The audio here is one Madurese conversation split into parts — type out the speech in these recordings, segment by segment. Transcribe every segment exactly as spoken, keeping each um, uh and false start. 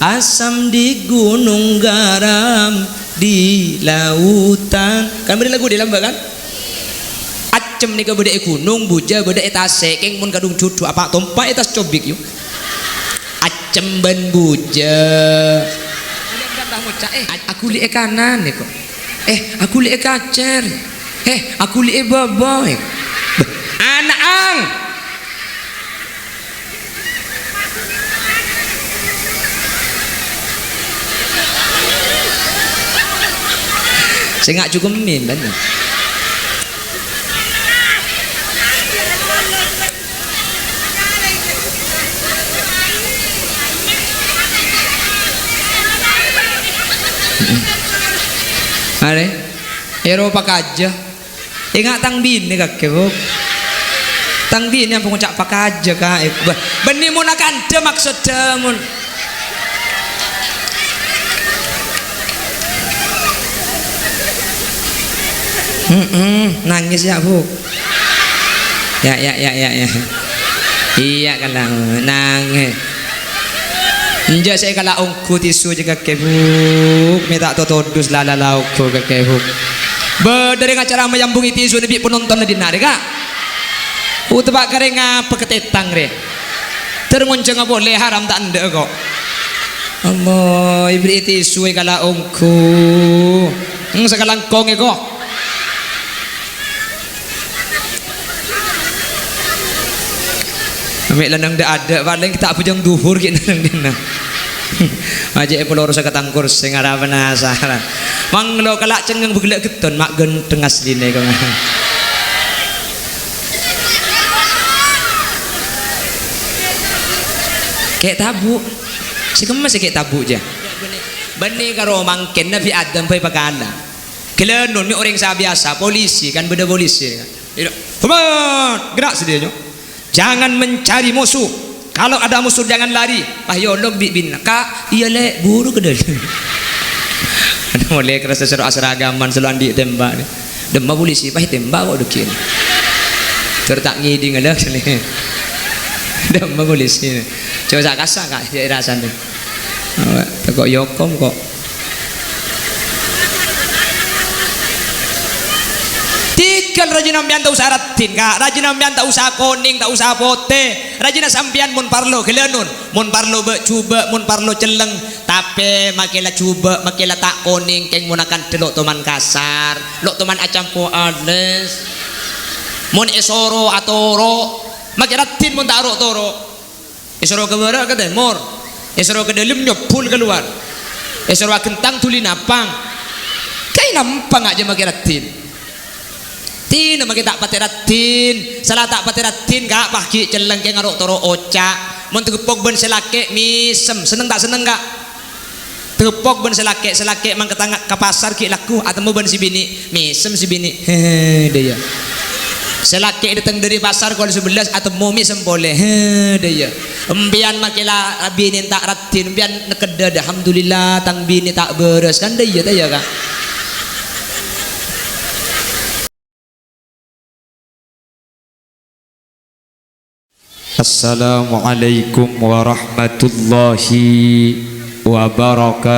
Asam di gunung, garam di lautan. Kan bâdâ lagu dâlem, Mbak, kan? Accem nèka bâdâ è ghunong, bujâ bâdâ è tasè'. Kèng mon kadhung jhudhu apa' tompa' è tas cobik, yu. Accem bân bujâ. A-, aghuli' è kanan, nèko. Eh, aghuli' è kacèr. Eh, aghuli' è bâbâ, eh. Bâh, ana'ang. Sènga' jhukemin, bân. Arè, èro pakajâ. Enga' tang binè kakè, Bu. Tang binè ampon ngoca' pakajâ, Ka'. Eh, bâ-, bânnè mon akandhâ maksoddhâ, mon. Mm-mm, nangès, ya, Bu. Ya, ya, ya, ya, ya. Iyâ, kala nangès. Enjâ' sè èkala ongghu tisu jâ kakè, Bu. Mè' ta' totodus la-, la-, la ongghu kakè, Bu. Bâdâ rèng acara mayambungi tisu nèbbi' panontonna dinna' rè, Ka'. Uteppa' karè ngapa katètang rè. Ter ngonjhângnga polè haram ta' endâ' ko'. Allah, èbèrri'i tisu èkala ongghu. Hmm, sakalangkong è ko'. Mè' la neng dâ'-adâ', palèng ta' bhujâng dhuhur ghi' neng dinna'. Ajâ' èpalorosa ka tang korsè, ngara penasaran. Manglo kala' cengngeng bâgellâ' ghetton, ma' ghântheng aslinè, kok. Kè' tabu'. Sè kemma sè kè' tabu', jâ. Bânnè karo mangkèn Nabbhi Adam bhâi pakala. Ghâlânon mè' orèng sabiyasa, polisi, kan bâdâ polisi. Ira, "Hormat! Gerak sadhâjâ!" "Jangan mencari musuh. Kalau ada musuh, jangan lari." Pas èolok bi' binèna, "Ka', iyâ, Lè', buru ka dâlem." Ana molè kerasa soro asragaman, solo andi' tembak. Dâmma polisi, pas tembak ko' dâgghi'. Ter ta' ngèdhing la, sini. Dâmma polisi. Coba sa' kassa', Ka', ya rasana. Awak tako' yokom ko'. Tigal rajina sampèyan ta' osa raddhin, Ka'. Rajina sampèyan ta' osa konèng, ta' osa potè. Rajina sampèyan mon parlo ghâlânon, mon parlo bâ'-jhubâ', mon parlo cellèng. Tapè makè la jhubâ', makè la ta' konèng, kèng mon akandhâ lo' toman kasar, lo' toman acampo alès. Mon èsoro atoro', makè raddhin mon ta' ro'-toro'. Èsoro ka bârâ' ka tèmor, èsoro ka dâlem nyobbhul kalowar, èsoro aghentang dhuli napang. Kaè nampang ajâ makè raddhin. Dinah makè ta' patè raddhin, sala ta' patè raddhin, Ka', pas ghi' cellèng kèng aro'-toro' oca'. Mon tagheppok bân sè lakè' mèsem, senneng ta' senneng, Ka'? Tagheppok bân sè lakè', sè lakè' mangkata nga-, ka pasar ghi' lagghu atemmo bân sè binè', mèsem sè binè'. He, dâ' iyâ. Sè lakè' dâteng dâri pasar kol sabellâs atemmo mèsem polè. He, dâ' iyâ. Empèyan makè la binè ta' raddhin, empèyan nekkeddhâ, "Alhamdulillah, tang binè ta' bârâs." Kan dâ' iyâ, ta' iyâ, Ka'? Assalamualaikum warahmatullahi wabarakatuh.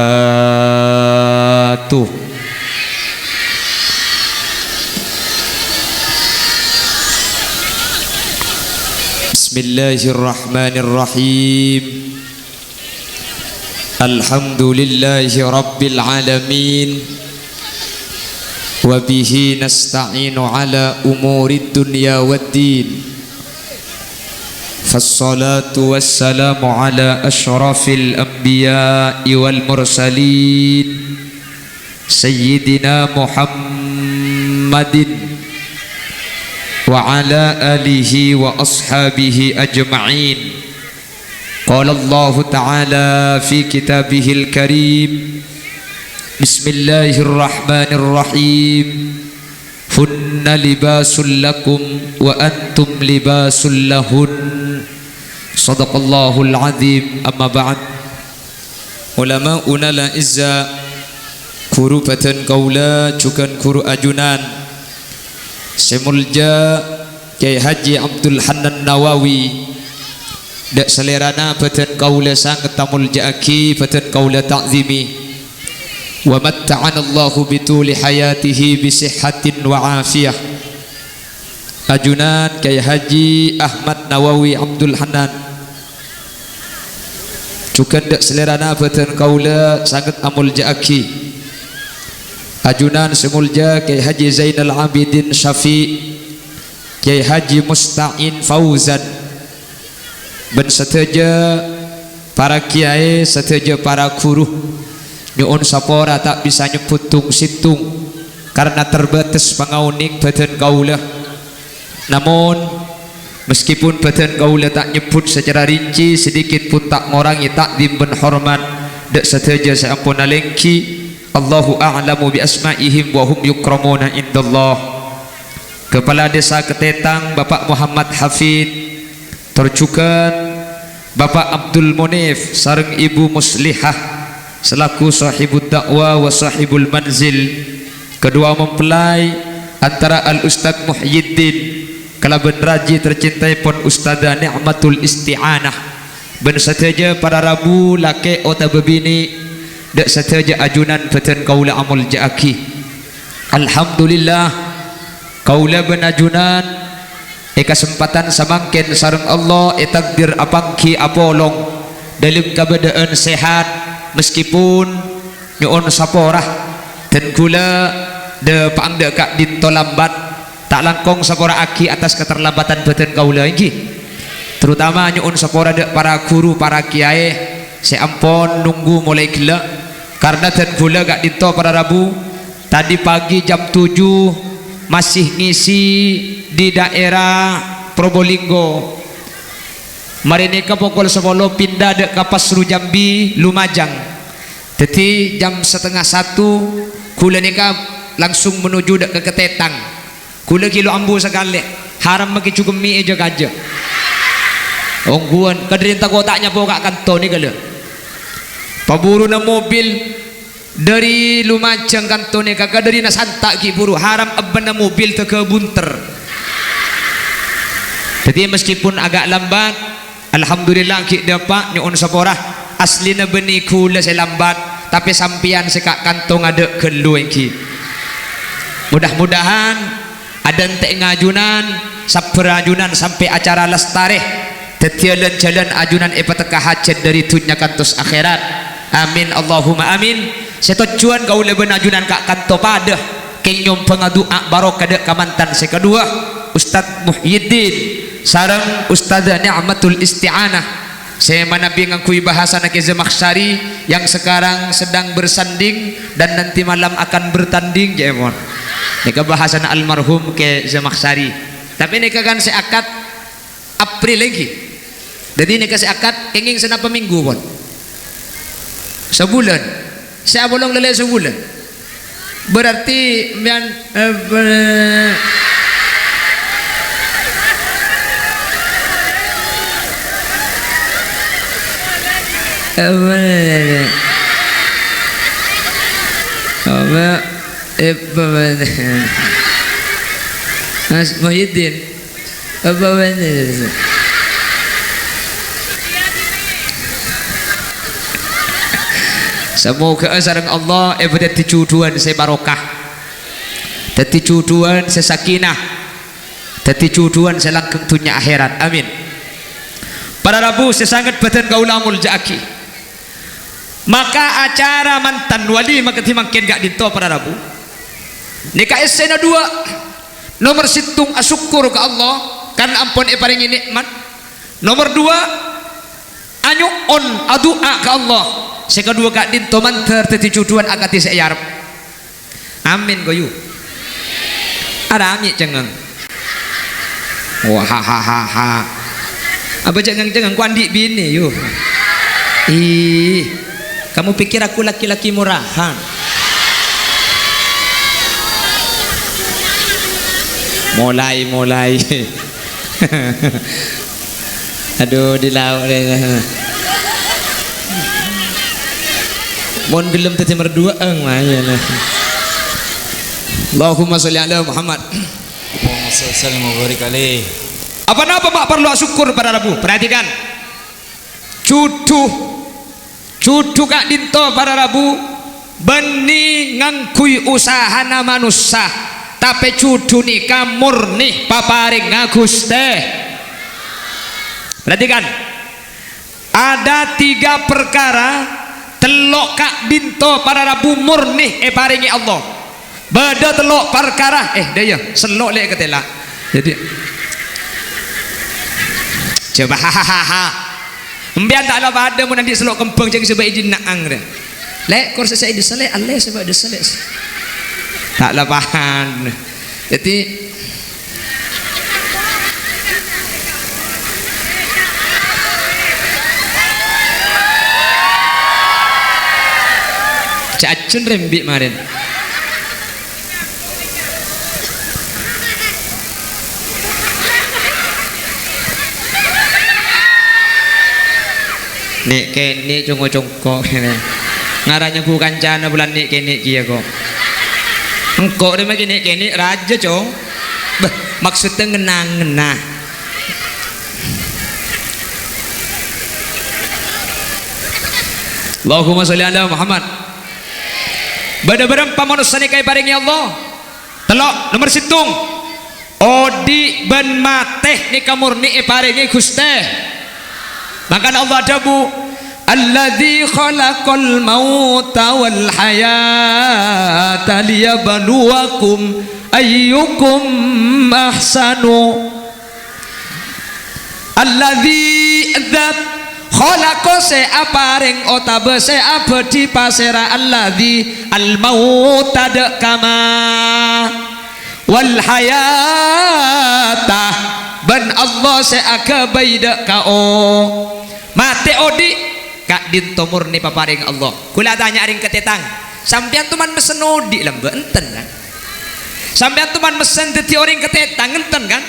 Bismillahirrahmanirrahim. Alhamdulillahi rabbil alamin. Wa bihi nasta'inu ala umurid dunya waddin. Fassalatu wassalamu ala asyrafil anbiya'i wal mursalin, Sayyidina Muhammadin wa ala alihi wa ashabihi ajma'in. Qala Allahu ta'ala fi kitabihil karim, Bismillahirrahmanirrahim. Hunna libasul lakum wa antum libasul lahun. Sadaqallahul azim. Amma ba'd. Ulama'unal a'izza, ghuru bhâdhân kaulâ jhughân ghuru ajunan sè molja Kyai Haji Abdul Hannan Nawawi, Dâ' salèrana bhâdhân kaulâ sanget amolja'aghi, bhâdhân kaulâ ta'zimi. Wa matta'anallahu bituli hayatihi bisihhatin wa afiyah. Ajunan Kyai Haji Ahmad Nawawi Abdul Hanan. Jhughân dâ' salèrana bhâdhân kaulâ sanget amolja'aghi. Ajunan sè molja Kyai Haji Zainal Abidin Syafiq, Kyai Haji Musta'in Fauzan, bân sadhâjâ para kiyaè, sadhâjâ para ghuru. Nyo'on sapora ta' bisa nyebbhut tong-sèttong karna terbatas pangaonèng bhâdhân kaulâ. Namon, meskipun bhâdhân kaulâ ta' nyebbhut sacara rinci, sedikit pun ta' ngorangè ta'zim bân hormat dâ' sadhâjâ sè ampon alèngghi. Allahu a'lamu bi asma'ihim wa hum yukramuna indallah. Kepala Desa Ketetang, Bapak Muhammad Hafid, tor jhughân Bapak Abdul Monif sareng Ibu Muslihah selaku sahibud da'wah wa sahibul manzil. Kedua mempelai antara Al Ustadz Muhyiddin kalabân raji tercintaèpon Ustadzah Ni'matul Isti'anah. Bân sadhâjâ para rabu, lakè' otabâ binè', dâ' sadhâjâ ajunan bhâdhân kaulâ amolja'aghi. Alhamdulillah, kaulâ bân ajunan è kasempatan samangkèn sareng Allah ètakdir apangghi apolong dâlem kabâdâ'ân sehat, meskipun nyo'on sapora, dân kaulâ dâ-, pa'ang dâ' ka'dinto lambat, ta' langkong sapora'aghi atas keterlambatan bhâdhân kaulâ, èngghi. Terutama nyo'on sapora dâ' para ghuru, para kiyaè sè ampon nunggu molaè ghellâ', karna dân kaulâ ka'dinto para rabu, tadi pagi jam tujuh masih ngisi di daerah Probolinggo. Marè nèka pokol sapolo pinda dâ' ka Pasru Jambi, Lumajang. Dhâddhi, jam setengah satu, kaulâ nèka langsung menuju dâ' ka Ketetang. Kaulâ ghi' lo' ambu sakalè, haram maghi jhugemmè è jâ-kajâ. Ongghuwân, kadhâddhiyân tako' ta' nyapo ka' kanto nèka, lho. Paburuna mobil, Dhâri Lumajang kanto nèka, kadhâddhiyânna santa' ghi' buru, haram ebbhânna mobil tèghâ bunter. Dhâddhi, meskipun agak lambat, alhamdulillah ghi' dâpa', nyo'on sapora. Aslina bânnè kaulâ sè lambat, tapè sampèyan sè ka' kanto ngadâ' ghâllu èngghi. Mudah-mudahan Adântè'ènga ajunan, sabbhâr ajunan sampè' acara lastarè. Dhâddhiyâ lan-jhâlân ajunan èpatekka hajhât dhâri dhunnya kantos akhèrat. Amin, Allahumma amin. Sè tojjhuwân kaulâ bân ajunan ka' kanto padâ, kèng nyombhângnga du'a barokah dâ' ka mantan sè kaduwâ, Ustadz Muhyiddin sareng Ustadzah Ni'matul Isti'anah. Sè manabi ngangghuy bahasana Kè Zamakhsyari yang sekarang sedang bersanding dan nanti malam akan bertanding, ca'èpon. Nèka bahasana almarhum Kè Zamakhsyari. Tapè nèka kan sè akad April èngghi. Dhâddhi nèka sè akad kèngèng sanapa minggu, pon? Sabulân. Sè apolong lèlè sabulân. Berarti sampèyan, eh, ber-, eh, ber-, apa, eh, ber-, Mas Muhyiddin. Apa bhender? Samoghâ'â sareng Allah èpadhâddhi jhudhuwân sè barokah, dhâddhi jhudhuwân sè sakinah, dhâddhi jhudhuwân sè langgeng dhunnya akhèrat. Amin. Para rabu sè sanget bâdân kaulâ amolja'aghi. Maka acara mantan wali makadhi mangkèn ka'dinto para rabu. Nèka essèna duwâ'. Nomor sèttong, asokkor ka Allah karna ampon èparèngè nè'mat. Nomor duwâ', anyo'on, adu'a ka Allah. Sè kaduwâ ka'dinto mandhâr dhâddhi jhudhuwân akadhi sè èarep. Amin, ko, yu. Arami' cengngeng. Wahahaha. Apa cengngeng-cengngeng? Ko andi' binè, yu. Ih, kamu pikir aku laki-laki murahan? Mulai, mulai. Aduh, di lauk deh. Mon gelem dhâddhi merduwâ'ân, maya, nah. Allahumma sholli ala Muhammad. Allahumma sholli wa sallim wa barik alaih. Apa napa ma' parlo asokkor para rabu? Perhatikan. Jhudhu, jhudhu ka'dhinto para rabu, bânnè ngangghuy usahana manossa, tapè jhudhu nèka mornè paparèngnga Ghustè. Perhatikan, ada tiga perkara, tello' ka'dhinto para rabu mornè èparèngè Allah. Bâdâ tello' parkara, eh, dâ' iyâ, sello' lè' katèla'. Jadi, coba, hahaha. Empèyan ta' la padâ mon andi' sello' kembhâng jhâng sè bâi jinna'ang, rè. Lè', kor sè sè èdhissa', lè', allè sè bâi dhissa', lè'. Ta' la padâ. Jadi, Jhâ' ajhun rembi' marèn. Nè'-kènè' congko-congko. Ngara nyebbu kancana bulân nè'-kènè' kèya, ko'. Engko' rè ma' kè nè'-kènè' rajâ, Cong. Bâh, maksoddhâ ngenna-ngenna. Allahumma sholli ala Muhammad. Bâdâ bârâmpa manossa nèka èparèngè Allah? Tello', nomer sèttong. Odi' bân matè nèka mornè èparèngè Ghustè. Mangkana Allah adhâbu, "Alladzi khalaqal mauta wal hayata liyabluwakum ayyukum ahsanu." Alladzi, dzat, khalaqa, sè aparèng otabâ sè abâdhi, pasèra, alladzi, al-mauta, dâ' ka ma-, wal hayata, bân Allah sè aghâbây dâ' ka o-, matè odi', ka'dinto mornè paparèng Allah. Kaulâ atanya'a rèng katètang, sampèyan toman messen odi' lambâ', enten, kan? Sampèyan toman messen dhâddhi orèng katètang, enten, kan?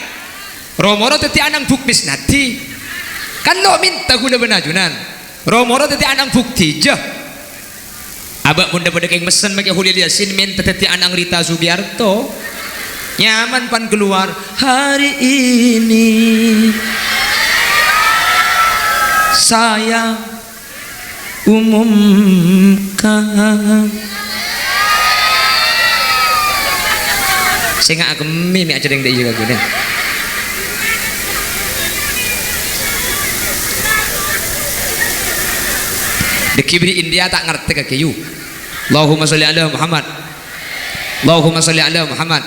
Ro-moro dhâddhi ana'na Bu' Misnadi. Kan lo' mènta kaulâ bân ajunan. Ro-moro dhâddhi ana'na Bu' Dijah. Abâ' mon dhâ-padhâ kèng messen makè Kholil Yasin mènta dhâddhi ana'na Rita Sugiarto. Nyaman pan kalowar, "Hari ini saya umumkan." Sènga' akemmè mè' acarèng dâ' iyâ kaghuna. Dâgghi' bâri' India ta' ngartè kakè, yu. Allahumma sholli ala Muhammad. Allahumma sholli ala Muhammad.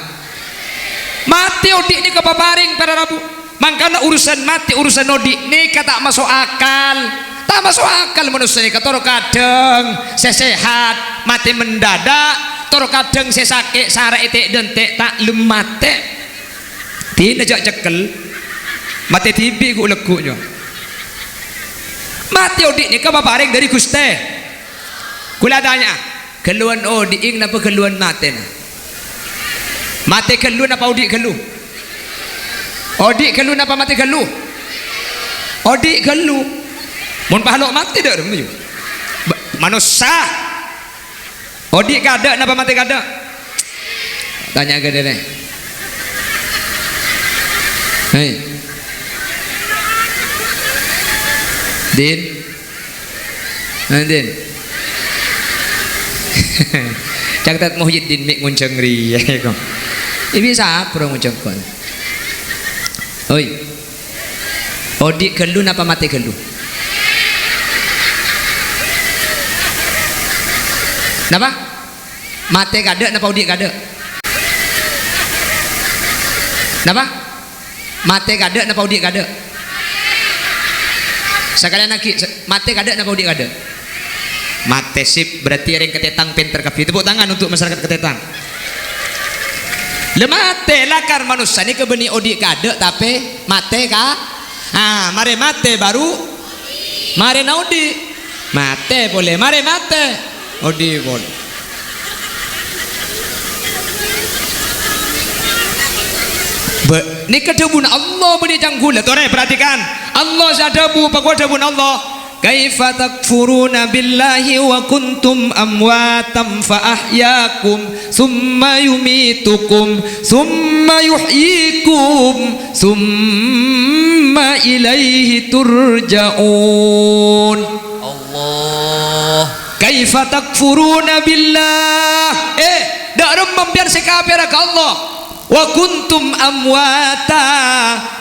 Matè odi' nèka paparèng para rabu. Mangkana urusan matè, urusan odi' nèka ta' maso' akal. Ta' maso' akal manossa nèka, tor kadhâng sè sehat matè mendadak, tor kadhâng sè sakè' sara ètè'-dântè' ta' lem matè. Dinah jhâ' cekkel. Matè dhibi' ghu'-lagghu' nyo. Matè odi' nèka paparèng dâri Ghustè. Kaulâ atanya'a, ghâlluwân odi'èng napa ghâlluwân matèna? Matè ghâllu napa odi' ghâllu? Odi' ghâllu napa matè ghâllu? Odi' ghâllu. Mon pahalo' matè dâ' remma, yu. Ba-, manossa. Odi' kaadâ' napa matè kaadâ'? Tanya ka dâlem. Hei. Din. Nah, Din. Ca'na Tad Muhyiddin mè' ngonjhâng rèya, ko'. Ibi' sapa ngonjhâng, ko'? Oi. Odi' ghâllu napa matè ghâllu? Napa? Matè kaadâ' napa odi' kaadâ'? Napa? Matè kaadâ' napa odi' kaadâ'? Sakalèyan aghi', sa-, matè kaadâ' napa odi' kaadâ'? Matè, sip, berarti rèng katètang pènter kabbhi. Tepuk tangan untuk masyarakat Katètang. La matè, lakar manossa nèka bânnè odi' kaadâ', tapè matè ka-, ah, marè matè baru marèna odi'. Matè polè, marè matè. Odi' polè. Bâ-, nèka dhâbuna Allah bânnè ca'na kaulâ. Torè, perhatikan. Allah sè adhâbu, pakowa dhâbuna Allah. "Kaifa takfuruna billahi wa kuntum amwatan fa ahyakum, tsumma yumitukum, tsumma yuhyikum, tsumma ilaihi turja'un. Allah. Kaifa takfuruna billah? Eh, dâ' remma sampèyan sè kapèra ka Allah? Wa kuntum amwata,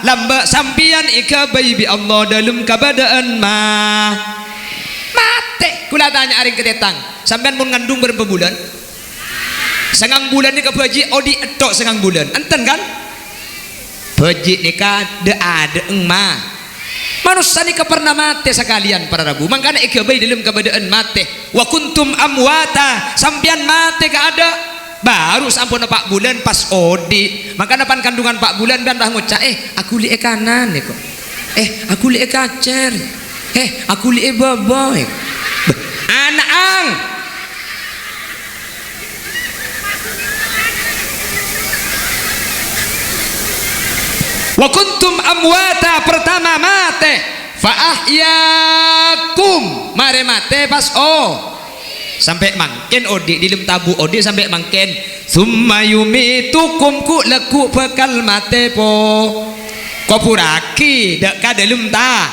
lambâ' sampèyan èghâbây bi' Allah dâlem kabâdâ'ân ma-, matè. Kaulâ atanya'a rèng katètang, sampèyan mon ngandung bârâmpa bulân? Sangang bulân nèka bhâji' odi' ètto' sangang bulân. Enten, kan? Bhâji' nèka dâ'-adâ'eng ma-, manossa nèka parna matè sakalèyan, para rabu. Mangkana èghâbây dâlem kabâdâ'ân matè. Wa kuntum amwata, sampèyan matè kaadâ'. Baru samponna pa' bulân pas odi'. Mangkana pan kandungan pa' bulân bân pas ngoca', "Eh, aghuli è kanan," èko. "Eh, aghuli è kacèr. Eh, aghuli è bâbâ," èko. Bâh, ana'ang. Wa kuntum amwata, pertama matè. Fa ahyakum, marè matè pas o-, sampè' mangkèn odi' dâlem tabu' odi' sampè' mangkèn. Tsumma yumitukum, ghu'-lagghu' bhâkal matè po-, kobhurraghi dâ' ka dâlem ta-,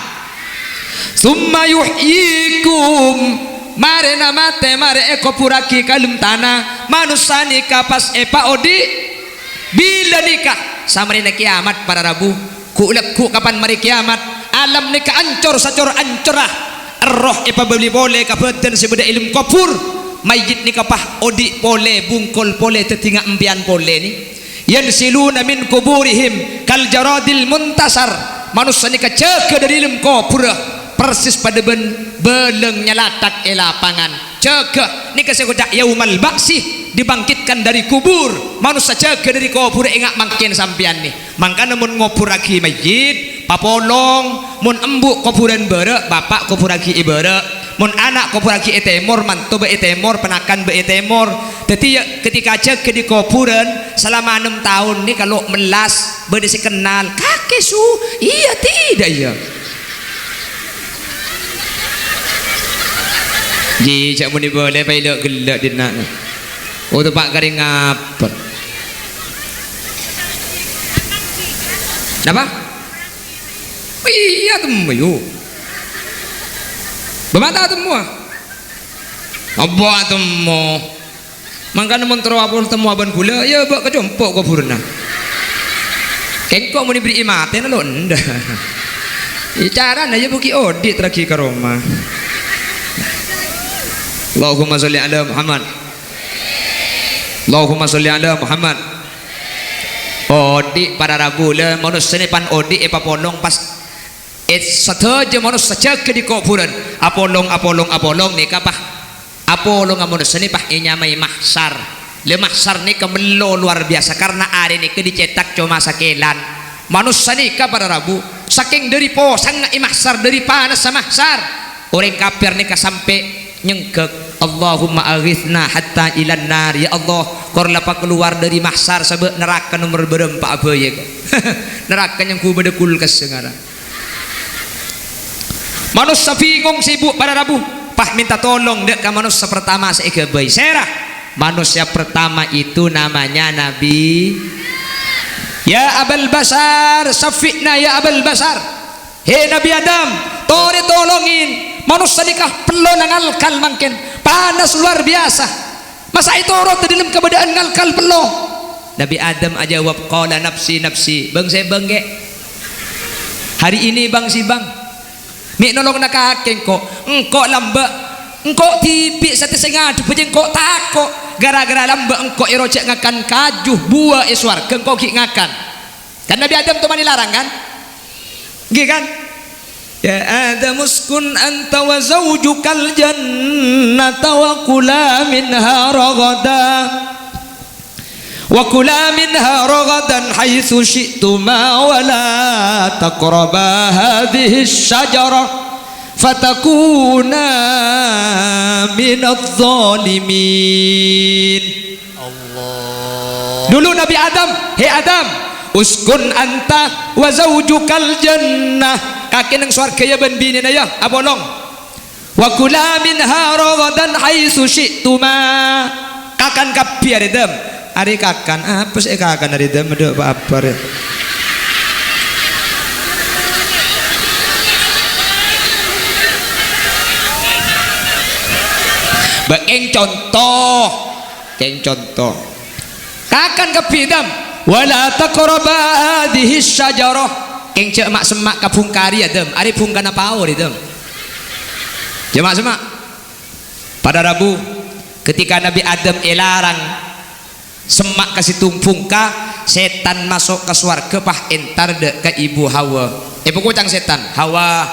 tsumma yuhyikum, marèna matè, marè èkobhurraghi ka dâlem tana, manossa nèka pas èpaodi'. Bilâ nèka? Samarèna kèyamat, para rabu. Ghu'-lagghu' kapan marè kèyamat, alam nèka ancor sacor-ancorra. Erroh èpabâli polè ka bâdân sè bâdâ è dâlem kobhur. Mayyit nèka pas odi' polè, bungkol polè, dâddhi nga-, empèyan polè nè. Yansiluna min quburihim kal jaradil muntashar. Manossa nèka jâgâ dâri dâlem kobhurrâ persis padâ bân bâlâng nyalathak è lapangan. Jâgâ, nèka sè èkoca' yaumal ba'si, dibangkitkan dari kubur. Manossa jâgâ dâri kobhurrâ enga' mangkèn sampèyan nè. Mangkana mon ngobhurraghi mayyit, papolong. Mon embu' kobhurân bârâ', bapa' kobhurraghi è bârâ'. Mon ana' kobhurraghi è tèmor, manto bâ' è tèmor, panakan bâ' è tèmor. Dâddhi, yâ, ketika jâgâ dâri kobhurân, salama ennem taon nè, kalo' mellas, bâdâ sè kennal. "Kakè, Su?" "Iyâ, tidak, iyâ." Jhi, jhâ' monè bâlâ, paèlo' ghellâ' dinna'. Oh, teppa' karè ngapèt. Napa? Iyâ, temmo, yu. Bâ' mata temmo, ah. Apa temmo? Mangkana mon terro apolos temmo abân ghulâ, yâ bâ' ka compo' kobhurrâ. Kèngko' mon èberri'i matèna lo' endâ'. Yâ carana yâ bâgi odi' terraghi ka roma. Allahumma sholli ala Muhammad. Allahumma sholli ala Muhammad. Odi' para rabu, la manossa nè pan odi' èpapolong pas, è, sadhâjâ manossa jâgâ dâri kobhurân. Apolong, apolong, apolong nèka pas. Apolongnga manossa nè pas ènyamaè mahsyar. La mahsyar nèka mello luar biasa karna arè nèka dicètak coma sakèlan. Manossa nèka para rabu, sakèng dâri posangnga è mahsyar, dâri panassa mahsyar, orèng kafir nèka sampè' nyengghek, "Allahumma aghitsna hatta ilan nar." Ya Allah, kor la pakalowar dâri mahsyar sabâ' naraka nomer bârâmpa abâjâ, kok. Naraka nyangghu bâdâ kulkas sangara. Manossa bingong, sibuk, para rabu. Pas mènta tolong dâ' ka manossa pertama sè èghâbây. Sèra? Manusia pertama itu namanya Nabi. "Ya Abal Basar, syaffi'na ya Abal Basar." "He Nabi Adam, torè tolongin. Manossa nèka pellona ngalkal mangkèn. Panas luar biasa. Masa ètoro' dâlem kabâdâ'ân ngalkal pello?" Nabi Adam ajâwâb, "Qala nafsi, nafsi." "Bâng-sèbâng, Kè'. Hari ini bâng-sèbâng. Mè' nolongnga kakè engko'. Engko' lambâ'. Engko' dhibi' satèya sè ngadhebbhâ jâ' engko' tako'. Gara-gara lambâ' engko' èrojâ' ngakan kaju, buwâ è sowarghâ engko' ghi' ngakan." Kan Nabi Adam tomanè larang, kan? Ngghi, kan? "Ya Adam, uskun anta wa zaujukal jannata wa kula minha raghada. Wa kula minha raghadan haitsu syi'tuma wa la taqraba hadhihi syajarah fatakuna minadh dhalimin." Allah. Dulu Nabi Adam, "He Adam, uskun anta wa zaujukal jannah." Kakè neng sowarghâ, yâ, bân binèna, yâ, apolong. "Wa kula minha raghadan haitsu syi'tuma." Kakan kabbhi, arè Dam. Arè kakan, apa sè èkakan arè Dam? Adhu, apa-apa, rè. Bâ-, kèng conto. Kèng conto. Kakan kabbhi, Dam. "Wa la taqraba hadhihi syajarah." Kèng jhâ' ma'-semma' ka bhungka rèya, Dam. Arè bhungkana pao rè, Dam. Jhâ' ma'-semma'. Para rabu, ketika Nabi Adam èlarang semma' ka sèttong bhungka, sètan maso' ka sowarghâ, pas entar dâ' ka Ibu Hawa. Èpakoca'na sètan, "Hawa,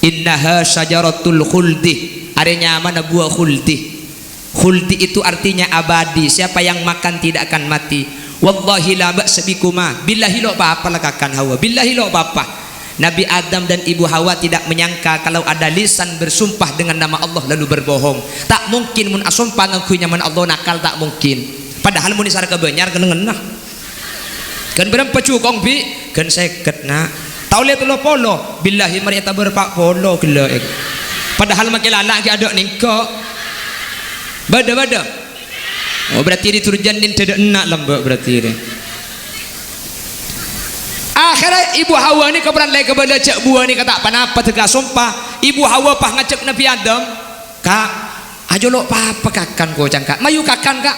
innaha syajaratul khuldi." Arè nyamana buah khuldi. Khuldi itu artinya abadi, siapa yang makan tidak akan mati. "Wallahi la ba'sa bikuma." Billahi lo' pa-apa la kakan Hawa. Billahi lo' pa-apa. Nabi Adam dan Ibu Hawa tidak menyangka kalau ada lisan bersumpah dengan nama Allah lalu berbohong. Ta' mungkin mon asompa ngangghuy nyamana Allah nakal, ta' mungkin. Padahal mon èsarè ka bânnya' kennengnganna. Ghân bârâmpa jhukong, Bi'? Ghân sèket, Na'. Ta' ollè tello polo? Billahi marè ètabâr pa' polo ghellâ'. Padahal makè lala' ghi' adâ' nèngghâ. Bâdâ, bâdâ. Oh, berarti rè durjân nèndhâ dâ' enna' lambâ' berarti rè. Akhèrra Ibu Hawa nèka pernah la èkabâlâ jhâ' buwâ nèka ta' ponapa dâgghâ sompa. Ibu Hawa pas ngajhâk Nabi Adam, "Ka', ajo lo' pa-apa kakan," koca'na, "Ka'. Mayu kakan, Ka'."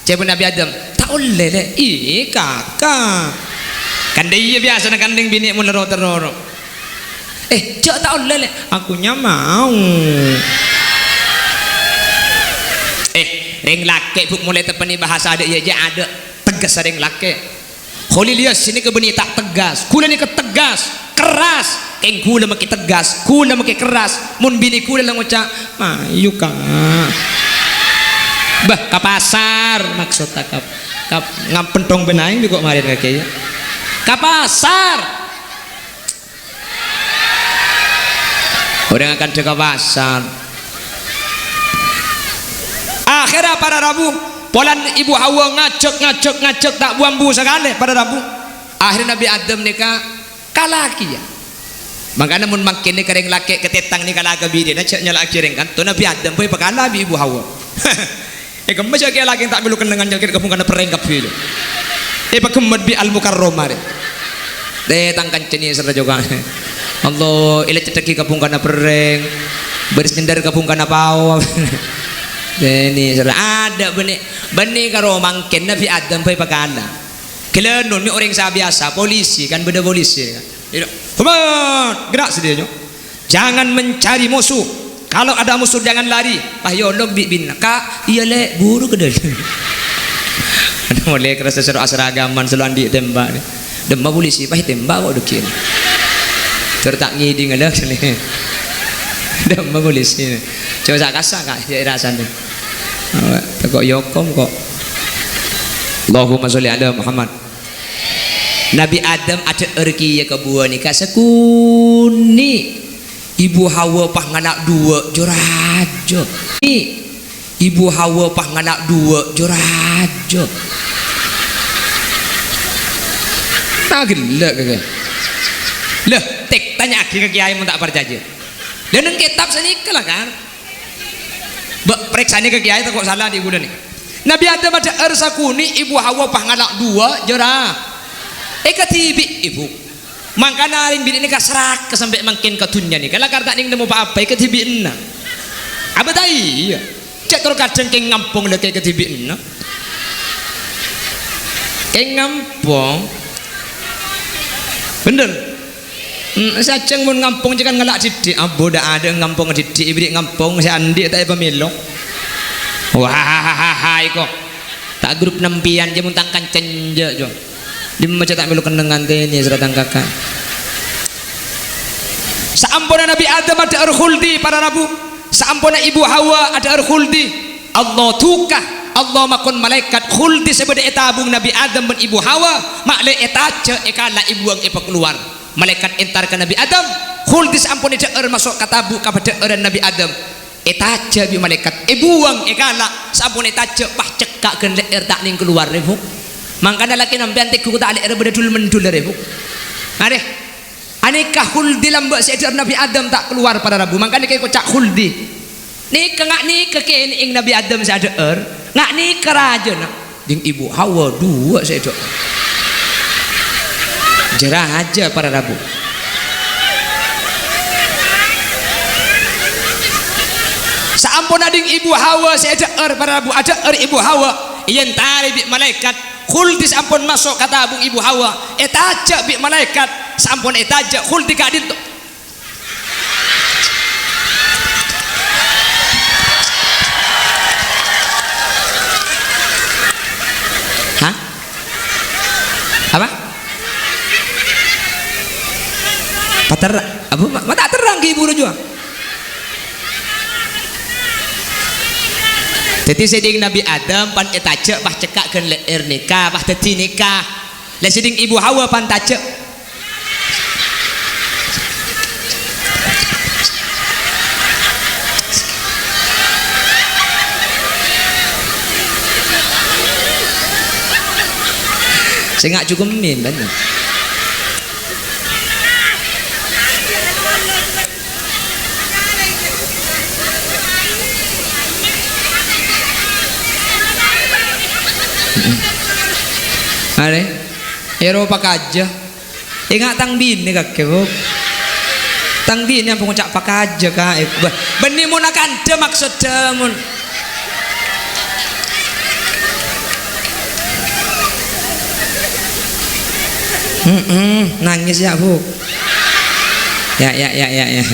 Ca'èpon Nabi Adam, "Ta' ollè, Lè'." "Ih, kaka'." Kan dâ' iyâ biyasana kan rèng binè' mon ro-terro. "Eh, jhâ' ta' ollè, Lè'." "Aku nya mau." Eh, rèng lakè', Bu', molaè teppa'na bhâsa adâ' iyâ jhâ' adâ' teggassa rèng lakè'. Kholil Yasin nèka bânnè ta' teggas. Kaulâ nèka teggas, kerras. Kèng kaulâ makè teggas, kaulâ makè kerras. Mon binè kaulâ la ngoca', "Mayu, Ka'." Bâh, ka pasar maksodda, Ka'. Ka-, ngam-, penthong bân aèng bi' ko' marèn kakè, yâ. Ka pasar. Orèng akanta ka pasar. Akhèrra para rabu, polana Ibu Hawa ngajhâk, ngajhâk, ngajhâk ta' bu-ambu sakalè para rabu. Akhèrra Nabi Adam nèka kala kèya. Mangkana mon mangkèn nèka rèng lakè' katètang nèka la ka binèna jhâ' nyala'aghi rèng kanto, Nabi Adam bhâi pakala bi' Ibu Hawa. Eh, kemma jhâ' kèya lakè' ta' mèlo kennengngan, jhâ' kèya ka bhungkana perrèng kabbhi, jâ. Eh, pagemmet bi' Al-Mukarramah, rè. Eh, tang kancana sè rajâ ka. Allah, èlè cèthaghi ka bhungkana perrèng. Bâris nyendar ka bhungkana pao. Dâni sèra adâ' bânnè, bânnè karo mangkèn Nabi Adam bhâi pakala. Ghellâ' non mè' orèng sè biyasa, polisi, kan bâdâ polisi, kan. Iyâ. Hormat, gerak sadhâjâ. Jangan mencari musuh. Kalau ada musuh, jangan lari. Pas èolok bi' binèna, "Ka', iyâ, Lè', buru ka dâlem." Ana molaè kerassa sèro asaragaman, solo andi' tembak. Dâmma polisi, pas tembak kok dâgghi'. Tur ta' ngèdhing, lho. Dâmma polisi. Coba sa' kassa', Ka', jhâ' rasana. Tako' èokom, kok. Allahumma sholli ala Muhammad. Nabi Adam adhâ'âr kèya ka buwâ nèka sakonè'. Ibu Hawa pas ngala' duwâ' jâ rajâ. Ibu Hawa pas ngala' duwâ' jâ rajâ. Tagella' kakè. Lah, tèk tanya'aghi ka kèyaè mon ta' parcajâ. Lah, neng kètab sanèka la, Kar. Bâ', parèksanè ka kèyaè, tako' sala andi' kaulâ nè. Nabi Adam adhâ'âr sakonè', Ibu Hawa pas ngala' duwâ' jâ ra-, èkadhibi', Ibu. Mangkana rèng binè' nèka saraka sampè' mangkèn ka dhunnya nèka, lakar ta' nèng nemmo pa-apa, èkadhibi'âna. Abâ' ta' iyâ. Cè' tor kadhâng kèng ngampong la kèng èkadhibi'âna. Kèng ngampong. Bhender. Hmm, sajjhâng mon ngampong jhâ' kan ngala' dhiddhi'. Ambu, dâ'-adâ' ngampong dhiddhi', èbèrri' ngampong sè andi' ta' èpamèlo. Wah, iko. Ta' grup nampèyan jâ' mon tang kanca enjâ', jâ'. Dimma jâ' ta' mèlo kennengngan tènè sèra tang kaka'. Saamponna Nabi Adam adhâ'âr khuldi, para rabu. Saamponna Ibu Hawa adhâ'âr khuldi. Allah duka, Allah makon malaèkat khuldi sè bâdâ è tabung Nabi Adam bân Ibu Hawa, ma'lè ètajhâ', èkala', èbuwâng, èpakalowar. Malaèkat entar ka Nabi Adam, khuldi sè ampon èdhâ'âr maso' ka tabu' kapadhâ'ârân Nabi Adam. Ètajhâ' bi' malaèkat, èbuwâng, èkala', saampon ètajhâ', pas cekka' ghân lè'èr ta' nèng kalowar, rè, Bu. Mangkana lakè nampèyan tèghu ta' lè'èr bâdâ dul-mendul, rè, Bu. Arè. Anèka khuldi lambâ' sè èdhâ'âr Nabi Adam ta' kalowar para rabu, mangkana kèng èkoca' khuldi. Nèka nga' nèka kènè'èng Nabi Adam sè adhâ'âr, nga' nèka rajâna. Ding Ibu Hawa duwâ' sè èdhâ'âr. Jâ rajâ para rabu. Saam- Sampon adhing Ibu Hawa sè èdhâ'âr, para rabu, adhâ'âr Ibu Hawa, èyèntarè bi' malaèkat. Khuldi sampon maso' ka tabung Ibu Hawa, ètajâ' bi' malaèkat. Sampon ètajâ', Khuldi ka'dinto. Hah? Apa? Pater-, apa? Ma-, ma' ta' terrang ghi' buru jua. Dhâddhi, sè dhing Nabbhi Adam pan ètajâ' pas cekka' ghân lè'èr nèka, pas dhâddhi nèka. Lè sè dhing Ibu Hawa pan tajâ'. Sènga' jhughemmin, bân. Arè, èro pakajâ. Enga' tang binè kakè, Bu. Tang binè ampon ngoca' pakajâ, Ka'. Eh, bâ-, bânnè mon akandhâ maksoddhâ, mon. Mm-mm, nangès, ya, Bu. Ya, ya, ya, ya, ya.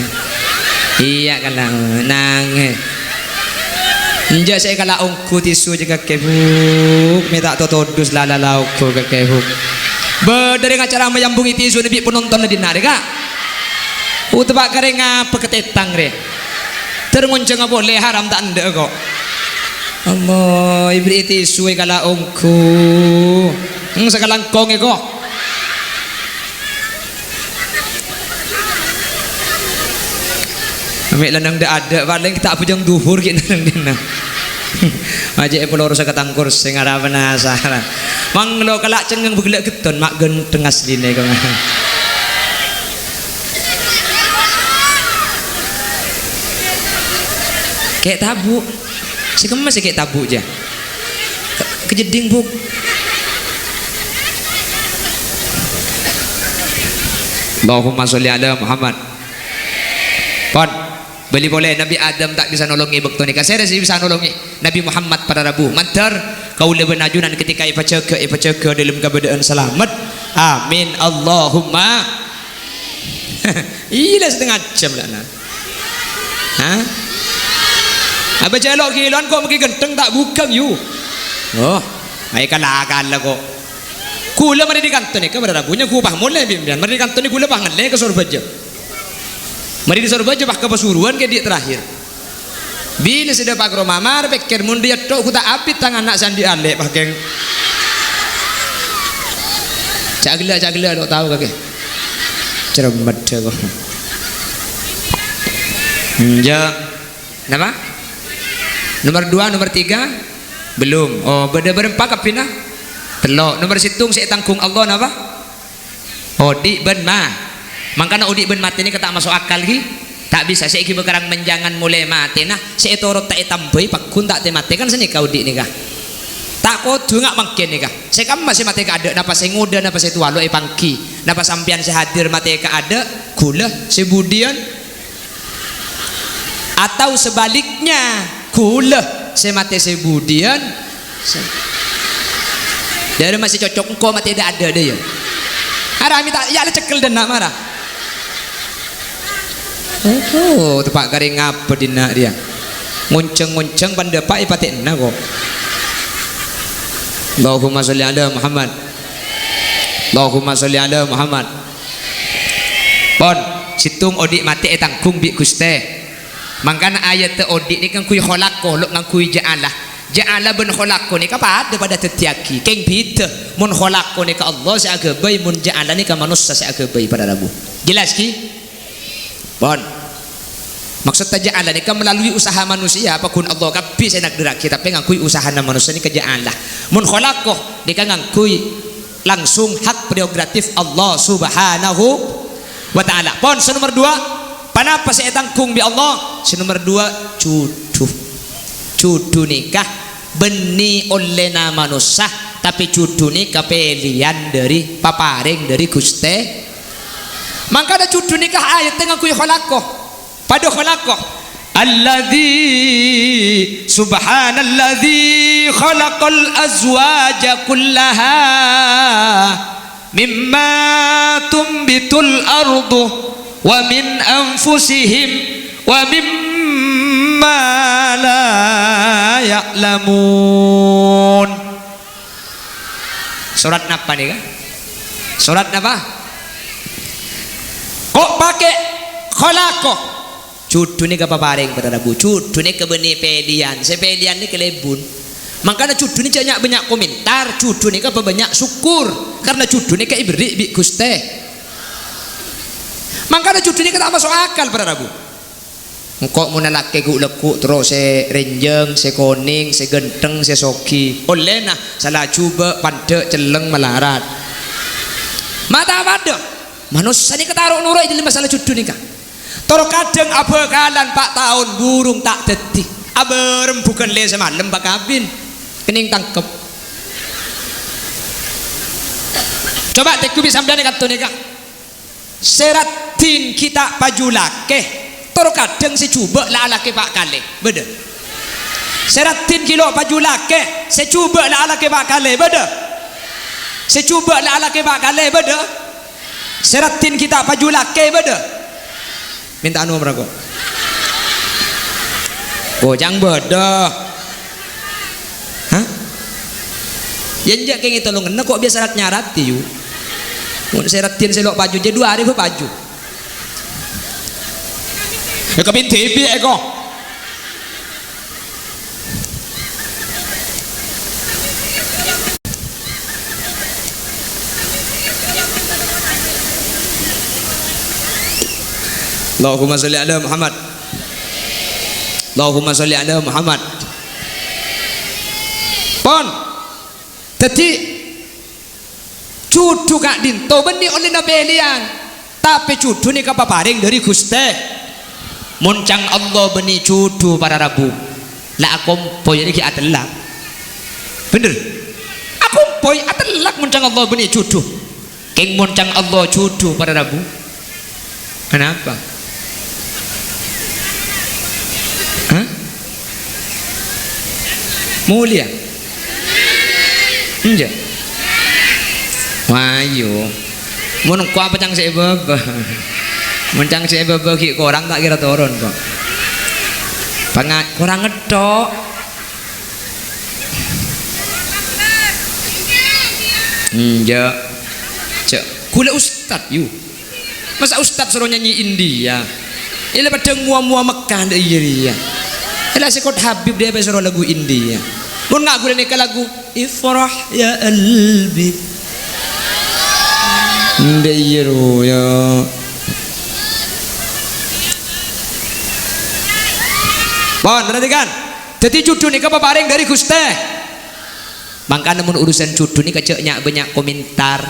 Iyâ, kala nangès. Enjâ' sè èkala ongghu tisu jâ kakè, Bu. Mè' ta' totodus la-, la-, la ongghu kakè, Bu. Bâdâ rèng acara mayambungi tisuna bi' penontonna dinna' rè, Ka'. Uteppa' karè ngapa katètang rè. Ter ngonjhângnga polè haram ta' endâ' ko'. Allah, èberri'i tisu èkala ongghu. Hmm, sakalangkong è ko'. Mè' la neng dâ'-adâ', palèng ta' abhâjâng dhuhur ghi' neng dinna'. Ajâ' èpalorosa ka tang korsè, ngara penasaran. Manglo kala' cengngeng bâgellâ' ghetton, ma' ghentheng aslinè, kok. Kè' tabu'. Sè kemma sè kè' tabu', jâ. Kajeddhing, Bu. Allahumma sholli ala Muhammad. Pon, bâli polè, Nabbhi Adam ta' bisa nolongè bâkto nèka. Sèrè sè bisa nolongè? Nabbhi Muhammad para rabu. Mandhâr, kaulâ bân ajunan ketika èpajâgâ, èpajâgâ dâlem kabâdâ'ân salamet. Amin. Allahumma. Iyâ, la satengnga jam la, na. Hah? Abâ jâ' lo' ghilowan ko' maghi ghentheng ta' bhughâng, yu. Oh, ayo kala-kala ko'. Ghulâ marè dâri kanto nèka, para rabu, nyangghu pas molè bi' sampèyan. Marè dâri kanto nèka ghulâ pas ngallè ka Sorbhâjâ. Marè dâri Sorbhâjâ pas ka Pasuruan kè dhi' terakhir. Bilâ sè dâpa' ka roma, marè pèkkèr, mon dâri ètto' ghu ta' abit tang ana' sè andi' alè' pakèng. Ca' ghellâ', ca' ghellâ', lo' tao kakè. Cermet dâ' ko'. Enjâ'. Napa? Nomor dua, nomor tiga? Belum. Oh, bâdâ bârâmpa kabbhina? Tello'. Nomor sèttong sè ètangghung Allah napa? Odi' bân ma-, mangkana odi' bân matè nèka ta' maso' akal, ghi? Ta' bisa, sè èghibâ karang menjangan molaè matèna, sè ètoro' ta' ètambâi, pagghun ta' tè-matè, kan sanèka odi' nèka. Ta' kodhu nga' mangkèn nèka. Sè kamma sè matè kaadâ', napa sè ngodâ, napa sè towa, lo' èpangghi. Napa sampèyan sè hadir matè kaadâ', ghulâ sè budiyân? Atau sebaliknya, ghulâ sè matè sè budiyân? Dâri masih cocok engko' matè dâ'-adâ' dâ' iyâ. Ara mènta, iyâ la cekkel dâ' enna' mara. Oh, teppa' karè ngapa dinna' rèya? Ngonceng-ngonceng pandâpa' èpatè'na ko'. Allahumma sholli ala Muhammad. Allahumma sholli ala Muhammad. Pon, sèttong odi' matè ètangghung bi' Ghustè. Mangkana ayatta odi' nèka ngangghuy khalaqo, lo' ngangghuy ja'ala. Ja'ala bân khalaqo nèka padâ, padâ dhâddhiyâghi. Kèng bhidhâ. Mon khalaqo nèka Allah sè aghâbây, mon ja'ala nèka manossa sè aghâbây, para rabu. Jelas, ghi? Pon. Maksodda ja'ala nèka melalui usaha manusia, pagghun Allah kabbhi sè nagdhârraghi, tapè ngangghuy usahana manossa nèka ja'ala. Mon khalaqo nèka ngangghuy langsung hak prerogatif Allah Subhanahu wa Ta'ala. Pon, sè nomer dua, ponapa sè ètangghung bi' Allah? Sè nomer dua, jhudhu. Jhudhu nèka bânnè ollèna manossa, tapè jhudhu nèka pèlèyan dâri, paparèng dâri Ghustè. Mangkana jhudhu nèka ayatta ngangghuy khalaqo. Padâ khalaqo. Alladzi, subhanalladzi khalaqal azwaja kullaha mimma tumbitul ardu wa min anfusihim wa mimma la ya'lamun. Sorat napa nèka? Sorat napa? Ko' pakè khalaqa. Jhudhu nèka paparèng, para rabu. Jhudhu nèka bânnè pèlèyan. Sè pèlèyan nèka lebur. Mangkana jhudhu nèka jhâ' nya'-bânnya' komentar. Jhudhu nèka pabânnya' sokkor. Karna jhudhu nèka èberri' bi' Ghustè. Mangkana jhudhu nèka ta' maso' akal, para rabu. Engko' mon alakè ghu'-lagghu' terro sè renjeng, sè konèng, sè ghântheng, sè soghi. Ollèna sala jhubâ', pandâ', celleng, malarat. Ma' ta' padâ. Manossa nèka taro' noro' è dhâlem masalah jhudhu nèka. Tor kadhâng abhâkalan pa' taon burung ta' dhâddhi. Abârem bhughân lè samalem pa' kabin. Kenning tangkep. Coba tèngghu bi' sampèyan è kanto nèka. Sè raddhin ghi' ta' paju lakè, tor kadhâng sè jhubâ' la alakè pa' kalè. Bâdâ. Sè raddhin ghi' lo' paju lakè, sè jhubâ' la alakè pa' kalè. Bâdâ. Sè jhubâ' la alakè pa' kalè. Bâdâ. Sè raddhin ghi' ta' paju lakè. Bâdâ. Mènta nomor ko'. Ghocang bâdâ. Hah? Yâ, enjâ' kèngèng tolonganna ko' biyasa rat-nyarat, yu. Mon sè raddhin sè lo' paju, jâ' dhu arè bâ paju. Yâ, kabin dhibi' è ko'. Allahumma sholli ala Muhammad. Allahumma sholli ala Muhammad. Pon. Dhâddhi, jhudhu ka'dinto bânnè ollèna pèlèyan, tapè jhudhu nèka paparèng dhâri Ghustè. Mon ca'na Allah bânnè jhudhu, para rabu, la akompoy rèya ghi' atellak. Bhender? Akompoy atellak mon ca'na Allah bânnè jhudhu. Kèng mon ca'na Allah jhudhu, para rabu. Kenapa? Hah? Molèya? Enjâ'. Wah, iyâ. Mon engko' apa ca'na sè è bâbâ? Mon ca'na sè è bâbâ ghi' korang ta' kèra toron, kok. Panga-, korang ngetthok. Enjâ'. Jâ', ghulâ ustad, yu. Masa ustad soro nyanyi India? Ella padâ ngowa-mowa Mekkah, ndak iyâ rèya. Ella sè kot Habib dhâ' apa soro lagu India. Mon nga' ghulâ nèka lagu Ifrah ya Qalbi. Ndak iyâ rowa. Pon, perhatikan. Dhâddhi jhudhu nèka paparèng dhâri Ghustè. Mangkana mon urusan jhudhu nèka jâ' nya'-bânnya' komentar.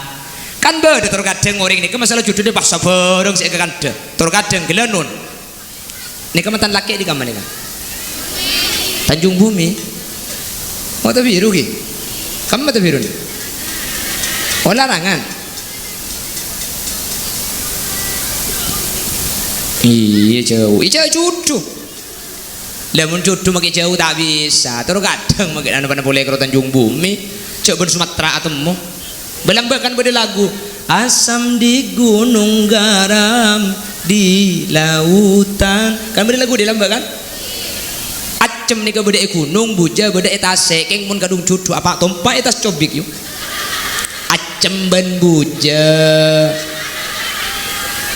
Kan bâdâ tor kadhâng orèng nèka masalah jhudhu nèka pas sabhârâng sè èkakandhâ. Tor kadhâng ghellâ' non. Nèka mantan lakè' dhi kamma nèka? Tanjung Bumi. Oh, Mata Biru ghi. Kamma Mata Biru nè? Oh, Larangan. Iyâ, jhâu. Iyâ, jhâu jhudhu. Lah, mon jhudhu makè jhâu ta' bisa, tor kadhâng makè ana' polè karo Tanjung Bumi, jhâ' bân Sumatera atemmo. Bâ' lambâ' kan bâdâ lagu, "Asam di gunung, garam di lautan." Kan bâdâ lagu dhi' lambâ' kan? Accem nèka bâdâ è ghunong, bujâ bâdâ è tasè', kèng mon kadhung jhudhu apa' tompa' è tas cobik, yu. Accem bân bujâ.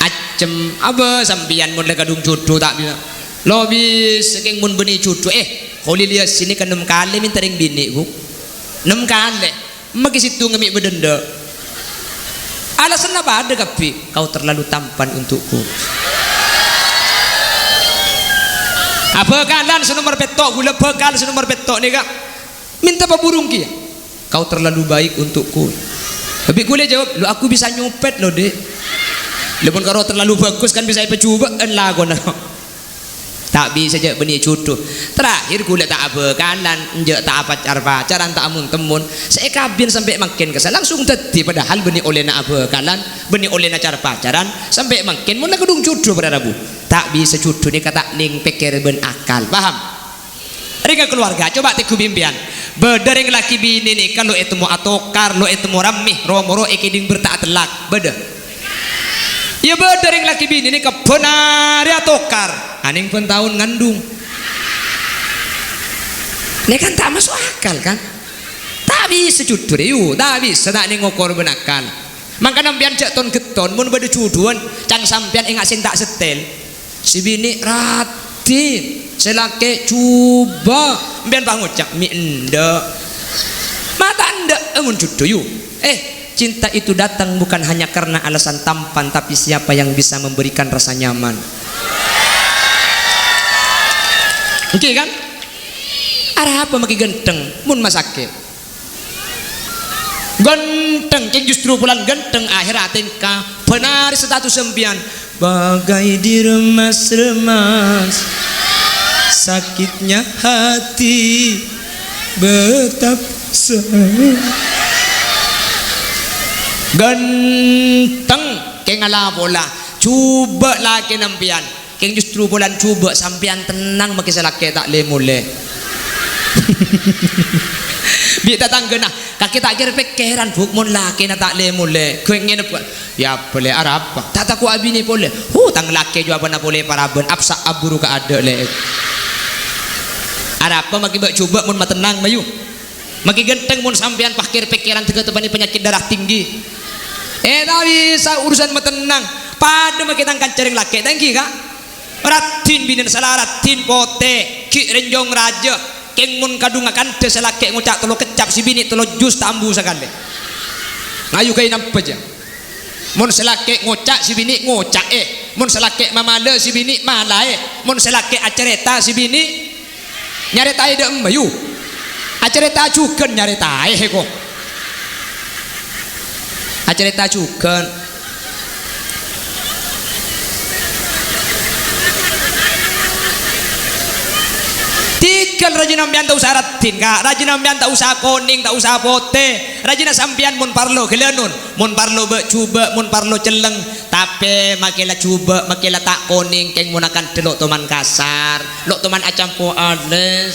Accem, abâ' sampèyan mon la kadhung jhudhu ta' bisa. Lo' bisa kèng mon bânnè jhudhu, eh, Kholil Yasin nèka nem kalè mènta rèng binè', Bu. Nem kalè. Makè sèttonga mè' bâdâ endâ'. Alasanna padâ kabbhi, "Kau terlalu tampan untukku." Abhâkalan sè nomer pètto', ghulâ bhâkal sè nomer pètto' nèka. Mènta pabhurung kèya. "Kau terlalu baik untukku." Bi' ghulâ jawab, "Lo, aku bisa nyopet, lo, Dek." Lha, mon karo terlalu bagus kan bisa èpajhubâ'ân lakona. Ta' bisa jhâ' bânnè jhudhu. Terakhir ghulâ ta' abhâkalan, enjâ' ta' apacar-pacaran, ta' amon-temmon. Sè èkabin sampè' mangkèn kassa' langsung dhâddhi, padahal bânnè ollèna abhâkalan, bânnè ollèna car-pacaran, sampè' mangkèn mon la kadhung jhudhu para rabu. Ta' bisa jhudhu nèka ta' nèng pèkkèr bân akal. Paham? Rèng kalowarga, coba tengghu bi' empèyan. Bâdâ rèng lakè binè nèka lo' ètemmo atokar, lo' ètemmo rammè, ro-moro èkèdhing bâr ta' atellak. Bâdâ? Iyâ bâdâ rèng lakè binè nèka bân arè atokar, anèng bân taon ngandung. Nèka kan ta' maso' akal, kan? Ta' bisa jhudhu rèya, ta' bisa ta' nèng okor bân akal. Mangkana empèyan jhâ' ton-ghetton, mon bâdâ jhudhuwân, ca'na sampèyan enga' sè ta' setel. Sè binè' raddhin, sè lakè' jhubâ'. Empèyan pas ngoca', "Mè' endâ'." Ma' ta' endâ', mon jhudhu, yu. Eh, cinta itu datang bukan hanya karena alasan tampan, tapi siapa yang bisa memberikan rasa nyaman. Oke, kan? Arapa makè ghântheng, mon ma' sakè'? Ghântheng, kèng justru polana ghântheng, akhèrra atèngka. Bân arè status sampèyan, "Bagai diremas-remas, sakitnya hati betapa sayang." Ghântheng, kèng ala pola. Jhubâ' lakèna empèyan. Kèng justru polana jhubâ' sampèyan tennang makè sè lakè' ta' lè-molè. Bi' tatangghâna, "Kakè ta' kèr-pèkkèran, Bu', mon lakèna ta' lè-molè." Ghun ngenep, "Yâ, bâlâ arapa? Ta' tako' abinè polè." "Hu, tang lakè' jhubâ'na polè parabân, apsa' aburu ka adâ', lè'." Arapa makè bâ' jhubâ' mon matennang, mayu? Makè ghântheng mon sampèyan pas kèr-pèkkèran tèghâ teppanè panyakèt darah tinggi. Eh, ta' bisa urusan matennang. Padâ makè tang kanca rèng lakè', ta' ènggi, Ka'? Raddhin binèna sala raddhin potè, ghi' rènjhong rajâ. Kèng mon kadhungnga kandhâ sè lakè' ngoca' tello keccap, sè binè' tello jus ta' ambu sakalè. Ngayu ghâi napa jâ? Mon sè lakè' ngoca', sè binè' ngoca'è. Mon sè lakè' mamalè, sè binè' malaè. Mon sè lakè' acarèta, sè binè' nyarètaè dâ' emma, yu. Acarèta jhughân nyarètaè, ko. Acarèta jhughân. Tèghâl rajina empèyan ta' osa raddhin, Ka'. Rajina empèyan ta' osa konèng, ta' osa potè. Rajina sampèyan mon parlo ghâlânon, mon parlo bâ' jhubâ', mon parlo cellèng. Tapè makè la jhubâ', makè la ta' konèng, kèng mon akandhâ lo' toman kasar, lo' toman acampo alès.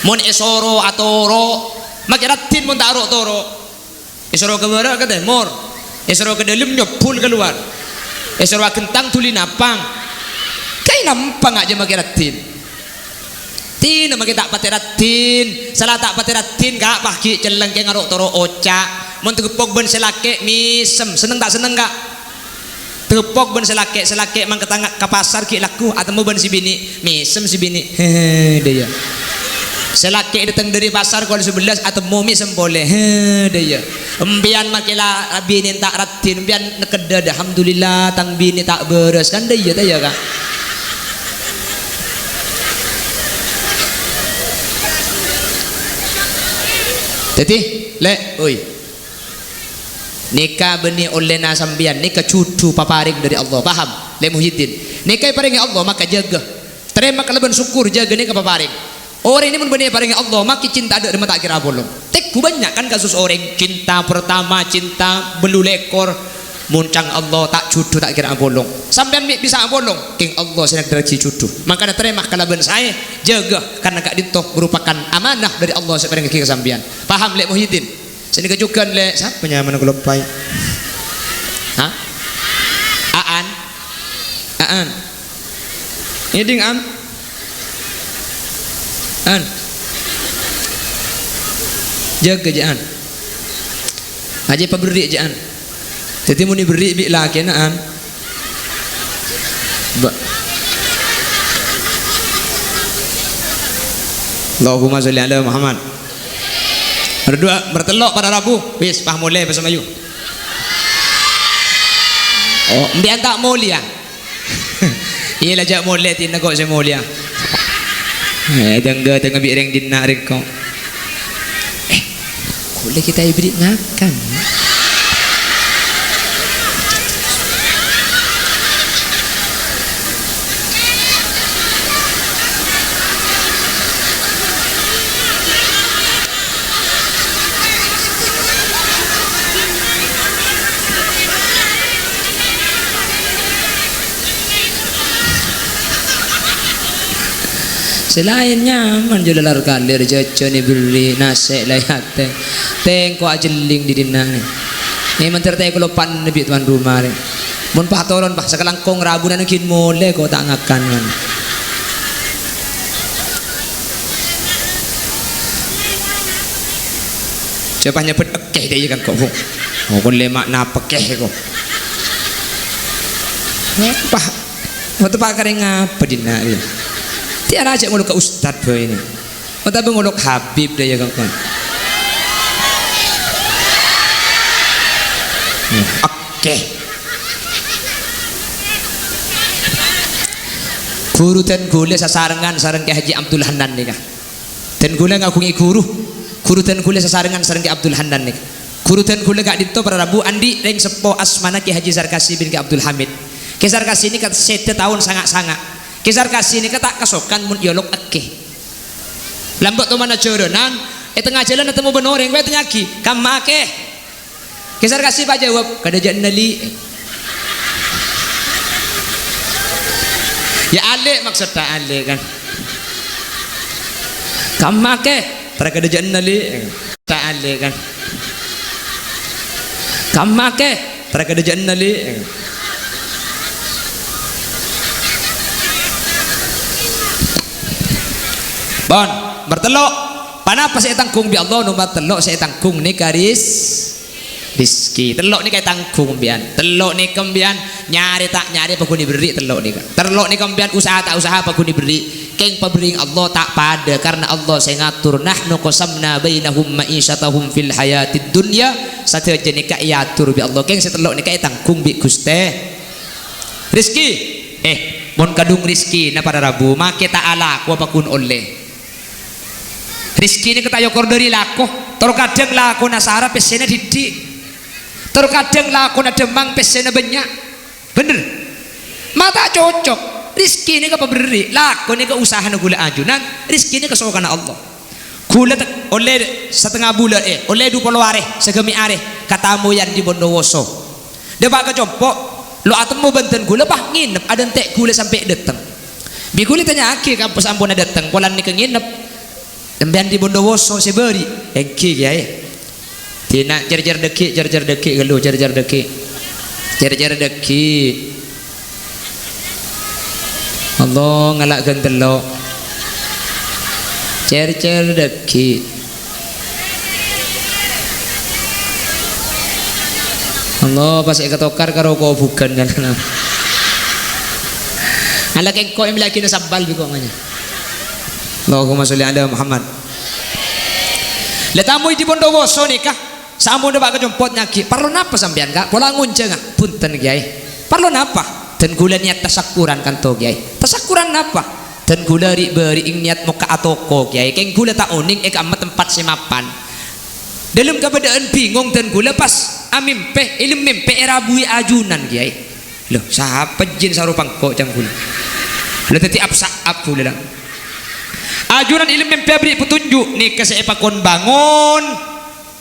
Mon èsoro atoro', makè raddhin mon ta' ro'-toro'. Èsoro ka bârâ' ka tèmor, èsoro ka dâlem nyobbhul kalowar, èsoro aghentang dhuli napang. Ghâi nampang ajâ makè raddhin. Dina makè ta' patè raddhin, sala ta' patè raddhin, Ka', pas ghi' cellèng kèng aro'-toro' oca'. Mon tagheppok bân sè lakè' mèsem, senneng ta' senneng, Ka'? Tagheppok bân sè lakè', sè lakè' mangkèta nga-, ka pasar ghi' lagghu, atemmo bân sè binè', mèsem sè binè'. He, dâ' iyâ. Sè lakè' dâteng dâri pasar kol sabellâs, atemmo mèsem polè. He, dâ' iyâ. Empèyan makè la abinè ta' raddhin, empèyan nekkeddhâ, "Alhamdulillah, tang binè ta' bârâs." Kan dâ' iyâ, ta' iyâ, Ka'? Dhâddhi, Lè', oi. Nèka bânnè ollèna sampèyan, nèka jhudhu paparèng dâri Allah. Paham, Lè' Muhyiddin? Nèka èparèngè Allah, maka jâgâ. Tarèma kalabân sokkor, jâgâ nèka paparèng. Orèng nè mon bânnè èparèngè Allah, makè cinta dâ' remma ta' kèra apolong. Tèngghu bânnya' kan kasus orèng cinta pertama, cinta bâllu lèkor. Mon ca'na Allah ta' jhudhu ta' kèra apolong. Sampèyan mè' bisa apolong, kèng Allah sè nèddhârraghi jhudhu. Mangkana tarèma kalabân saè, jâgâ, karna ka'dinto merupakan amanah dâri Allah sè èparèngaghi ka sampèyan. Paham, Lè' Muhyiddin? Sè nèka jhughân, Lè'. Sapa nyamana, kaulâ loppaè. Hah? Aan? Aan? Ngèdhing, Aan? Aan? Jâgâ, jâ', Aan. Ajâ paberri', jâ', Aan. Dhâddhi, mon èberri' bi' lakèna, Aan. Ba-, Allahumma sholli ala Muhammad. Nomor dua, nomor tello', para rabu. Wis, pas molè, pas mayu. Oh, empèyan ta' molèya. Iyâ la, jâ' molè, dina ko' sè molèya. Eh, dângghâ-dângghâ bi' rèng dinna' rèng ko'. Eh, kaulâ ghi' ta' èberri' ngakan. Sè laèn nyaman jâ' la lar-kalèr, jhâjhân èberri', nasè' la èatèng. Tèngko ajhelling didinna' nè. È, mandhâr tèngko loppa'a bi' tuan rumah rè. Mon pas toron, pas sakalangkong rabuna ghi' molè ko' ta' ngakan, man. Jhâ' pas nyebbhut èkè dâ' iyâ kan ko', Bu. Oh, kon lè ma' napa èkè ko'. Pas, waktu pakarè ngapa dinna' rè? Tiara jhâ' ngolok ka ustad bhâi nè. Otabâ ngolok Habib dâ' iyâ, Kang. Oke. Ghuru dân ghulâ sasarengan sareng Kè Haji Abdul Hanan nèka. Dân ghulâ ngaghungè ghuru. Ghuru dân ghulâ sasarengan sareng Kè Abdul Hanan nèka. Ghuru dân ghulâ ka'dinto para rabu andi' rèng seppo asmana Kè Haji Sarkasi bin Kè Abdul Hamid. Kè Sarkasi nèka sèdhâ taon sanga'-sanga'. Kè Sarkasi nèka ta' kasokan mon èolok èkè. Lambâ' tomana jhârânan, è tengnga jhâlân atemmo bân orèng, kowè tanya'aghi, "Kamma èkè?" Kè Sarkasi pajâwâb, "Kadâjâ'ânna, Li'." Ya, alè' maksodda, alè' kan. "Kamma èkè?" "Para kadâjâ'ânna, Li'." Ta' alè' kan. "Kamma èkè?" "Para kadâjâ'ânna, Li'." Pon, nomer tello'. Ponapa sè ètangghung bi' Allah? Nomer tello' sè ètangghung nèka ris-, rizki. Tello' nèka ètangghung, sampèyan. Tello' nèka, sampèyan, nyarè ta' nyarè paghun èberri' tello' nèka. Tello' nèka, sampèyan, usaha ta' usaha paghun èberri'. Kèng paberri'na Allah ta' padâ, karna Allah sè ngator. "Nahnu qasamna bainahum ma'isyatahum fil hayatid dunya." Sadhâjâ nèka èator bi' Allah. Kèng sè tello' nèka ètangghung bi' Ghustè. Rizki. Eh, mon kadhung rizkina para rabu, makè ta' alako paghun ollè. Rizki nèka ta' èokor dâri lako. Tor kadhâng lakona sara pèssèna dhiddhi'. Tor kadhâng lakona dhâmmang pèssèna bânnya'. Bhender? Ma' ta' cocok. Rizki nèka paberri', lako nèka usahana ghulâ ajunan, rizki nèka kasokanna Allah. Ghulâ te-, ollè satengnga bulân, eh, ollè du polo arè, sagâmè' arè, katamoyan di Bondowoso. Dâpa' ka compo', lo' atemmo bân dân ghulâ, pas ngènep, adântè' ghulâ sampè' dâteng. Bi' ghulâ tanya'aghi, "Kampo samponna dâteng, polana nèka ngènep?" "Sampèyan di Bondowoso sè bâri'?" "Èngghi, Kèyaè." Dina cer-cer dâggi', cer-cer dâggi' ghâllu, cer-cer dâggi'. Cer-cer dâggi'. Allah ngala' ghân tello'. Cer-cer dâggi'. Allah pas èkatokar karo kobughân kan. Ala kèngko' èmellèaghina sabbal bi' ko' nganyè. Allahumma sholli ala Muhammad. La tamoy di Bondowoso nèka, sampon dâpa' ka compo' nya'aghi, "Parlo napa sampèyan, Ka'? Pola ngonjhânga." "Bhunten, Kèyaè." "Parlo napa?" "Dân ghulâ niyat tasakkuran kanto, Kèyaè." "Tasakkuran napa?" "Dân ghulâ ri'-bâri' niyat mokka' atoko, Kèyaè. Kèng ghulâ ta' onèng è ka'emma tempat sè mapan. Dâlem kabâdâ'ân bingong dân ghulâ pas amèmpè, è lem mèmpè èrabuwi ajunan, Kèyaè." "Lho, sapa jin saropa engko'?" ca'na ghulâ. La dhâddhi ap-sa'ap ghulâ, la. Ajunan è lem mèmpè aberri' petunjuk, nèka sè èpakon bângon,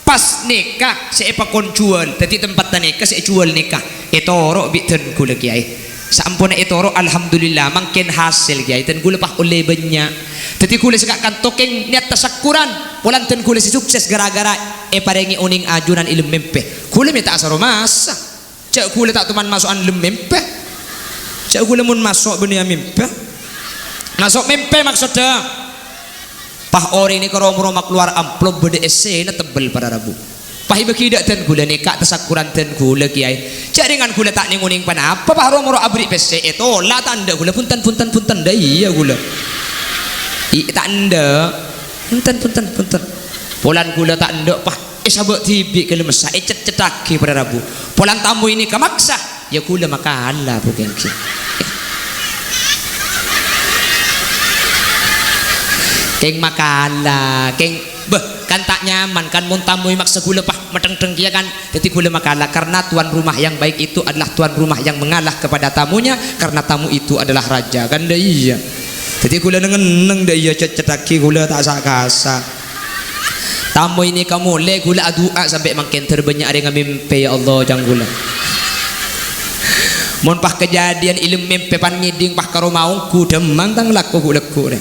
pas nèka sè èpakon juwâl. Dhâddhi tempatta nèka sè èjuwâl nèka. Ètoro' bi' dân ghulâ, Kèyaè. Saamponna ètoro', alhamdulillah, mangkèn hasil, Kèyaè. Dân ghulâ pas ollè bânnya'. Dhâddhi ghulâ sè ka-, kanto kèng niyat tasakkuran. Polana dân ghulâ sè sukses ghârâ-ghârâ èparèngè onèng ajunan è lem mèmpè. Ghulâ mè' ta' asaromasa. Jhâ' ghulâ ta' toman maso'an lem mèmpè. Jhâ' ghulâ mon maso' bânnè amèmpè. Maso' mèmpè maksodda. Pas orèng nèka ro-moro makalowar amplop bâdâ èssèna tebbel para rabu. Pas èbâghi dâ' dân ghulâ nèka tasakkuran dân ghulâ, Kèyaè. Jhâ' rèngan ghulâ ta' nèng-onèng ponapa, pas ro-moro aberri' pèssè, ètola' ta' endâ' ghulâ, "Bhunten, bhunten, bhunten, dâ' iyâ ghulâ." I, ta' endâ'. "Bhunten, bhunten, bhunten." Polana ghulâ ta' endâ', pas èsabâ' dhibi' ghâllu messa, ècet-cetaghi para rabu. Polana tamoy nèka maksa, ya ghulâ makala, Bu, kèng. Kèng makala, kèng, bâh, kan ta' nyaman, kan, mon tamoy maksa ghulâ, pas, mathèngthèng kèya, kan. Dhâddhi ghulâ makala, karena tuan rumah yang baik itu adalah tuan rumah yang mengalah kepada tamunya, karena tamu itu adalah raja, kan, dâ' iyâ. Dhâddhi ghulâ neng-enneng, dâ' iyâ, cet-cetaghi ghulâ ta' sa'-kasa'. Tamoy nèka molè ghulâ adu'a sampè' mangkèn, "Dâr bânnya' arè ngamèmpè, ya Allah," ca'na ghulâ. Mon pas kejadian è lem mèmpè pan ngèdhing pas karo maongghu, dhâmmang tang lako ghu'-lagghu' rè.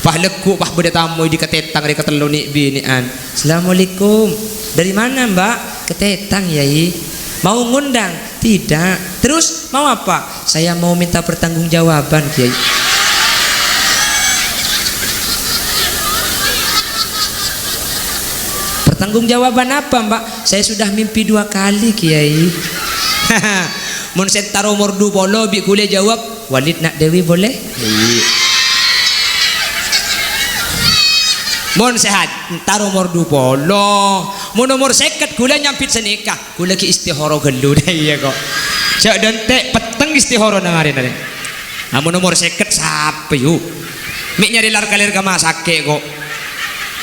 Pas Bu, pas bâdâ tamoy dâri Katètang rè katello nè'-binè'an. "Assalamualaikum. Dari mana, Mbak?" "Katètang, Yai." "Mau ngundang?" "Tidak." "Terus mau apa?" "Saya mau minta pertanggungjawaban, Kiai." "Pertanggungjawaban apa, Mbak?" "Saya sudah mimpi dua kali, Kiai." Mon sè èntar omor du polo bi' ghulâ jawab, "Walid nak Dewi boleh?" Iyâ. Mon sè èntar omor du polo, mon omor sèket ghulâ nyambit sanèka, ghulâ ghi' istihara ghâllu. Iyâ kok. Jhâ' dântè' petteng istiharana marèna rè. Amon omor sèket sapa, yu? Mè' nyarè lar-kalèr ka masakè' kok.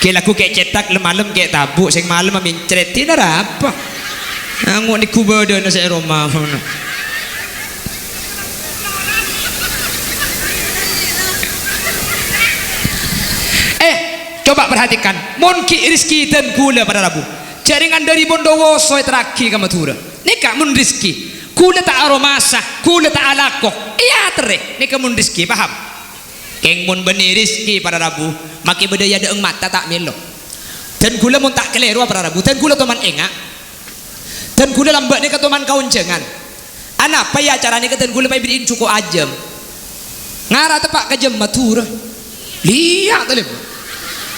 Ghi' lagghu kè' cètak, lem-malem kè' tabu', sèng malem amincrèt, dinah arapa? Ango' nèghu bâdâna sè è roma. Eh, coba perhatikan. Mon ghi' rejhekkè dân ghulâ para rabu. Jhâringan dâri Bondowoso èterraghi ka Madhurâ. Nèka mon rejhekkè. Ghulâ ta' aromasa, ghulâ ta' alako. Èyaterrè. Nèka mon rejhekkè, paham? Kèng mon bânnè rejhekkè para rabu, makè bâdâ è adâ'na mata ta' mèlo. Dân ghulâ mon ta' kalèro para rabu, dân ghulâ toman enga'. Dân ghulâ lambâ' nèka toman kaonjhângan. Anapa ya carana ka dân ghulâ pabâdhi'in jhuko' ajâm? Ngara teppa' ka jhâmma Madhurâ. Liya' talèbât.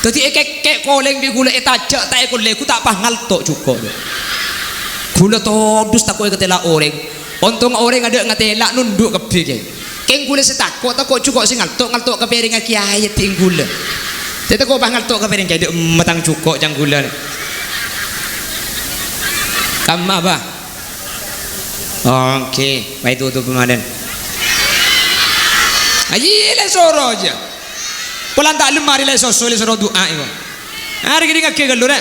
Dâddhi èkèkkè' kolèng bi' ghulâ ètajhâ' ta' èkollè, ghu ta' pas ngalto' jhuko'. Ghulâ todus tako' èkatèla' orèng. Ontong orèng adâ' ngatèla' nondhu' kabbhi, Kè. Kèng ghulâ sè tako', tako' jhuko' sè ngalto', ngalto' ka pèrèngnga kèyaè dhi'na ghulâ. Tè tako' pas ngalto' ka pèrèng kèyaè, "Dâ'emma tang jhuko' ca'na ghulâ." Kamma, Bah? Oke, bâi tutup pemanen. Aji lè soro aja. Polan ta' lem marè lè soso, lè soro du'a iko. Arè gini ngaghi ghâllu, rè.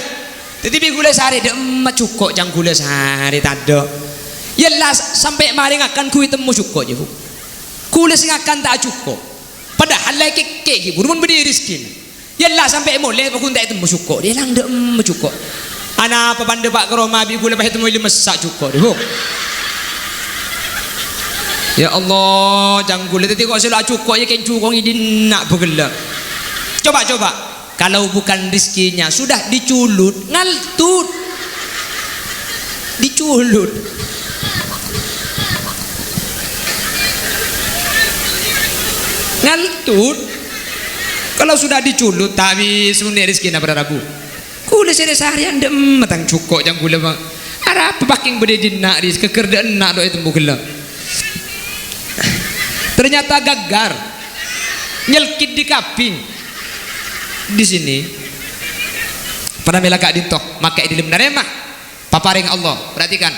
Dâddhi bi' ghulâ sarè, "Dâ'emma jhuko' ca'na ghulâ sarè tadâ'." Yâ la, sampè' marè ngakan ghu ètemmo jhuko' jâ, Bu. Ghulâ sè ngakan ta' ajhuko'. Padahal la èkèkkè' ghi' buru mon bâdâ rejhekkèna. Yâ la sampè' molè, paggun ta' ètemmo jhuko'. Dâ' èlang dâ'emma jhuko'. Anapa pandâ pa' ka roma bi' ghulâ pas ètemmo è lemessa' jhuko', Bu. Ya Allah, ca'na ghulâ dâddhi ko' sè la jhuko' ya kèng jhuko' ngèdinna' bu ghellâ'. Coba, coba. Kalau bukan rezekinya, sudah diculut, ngaltut. Diculut. Ngaltut. Kalau sudah diculut, ta' bisa mon rejhekkèna para rabu. Ghulâ sarè-sarèyan dâ'emma tang jhuko' ca'na ghulâ, Bang. Arapa paggun bâdâ è dinna' rè, ghâgghâr dâ' enna' dâ' ètemmo ghellâ'. Ternyata gaggar. Nyelkit di kaping. Di sini. Para mèla ka'dinto, maka è dâlem narèma. Paparèngnga Allah, perhatikan.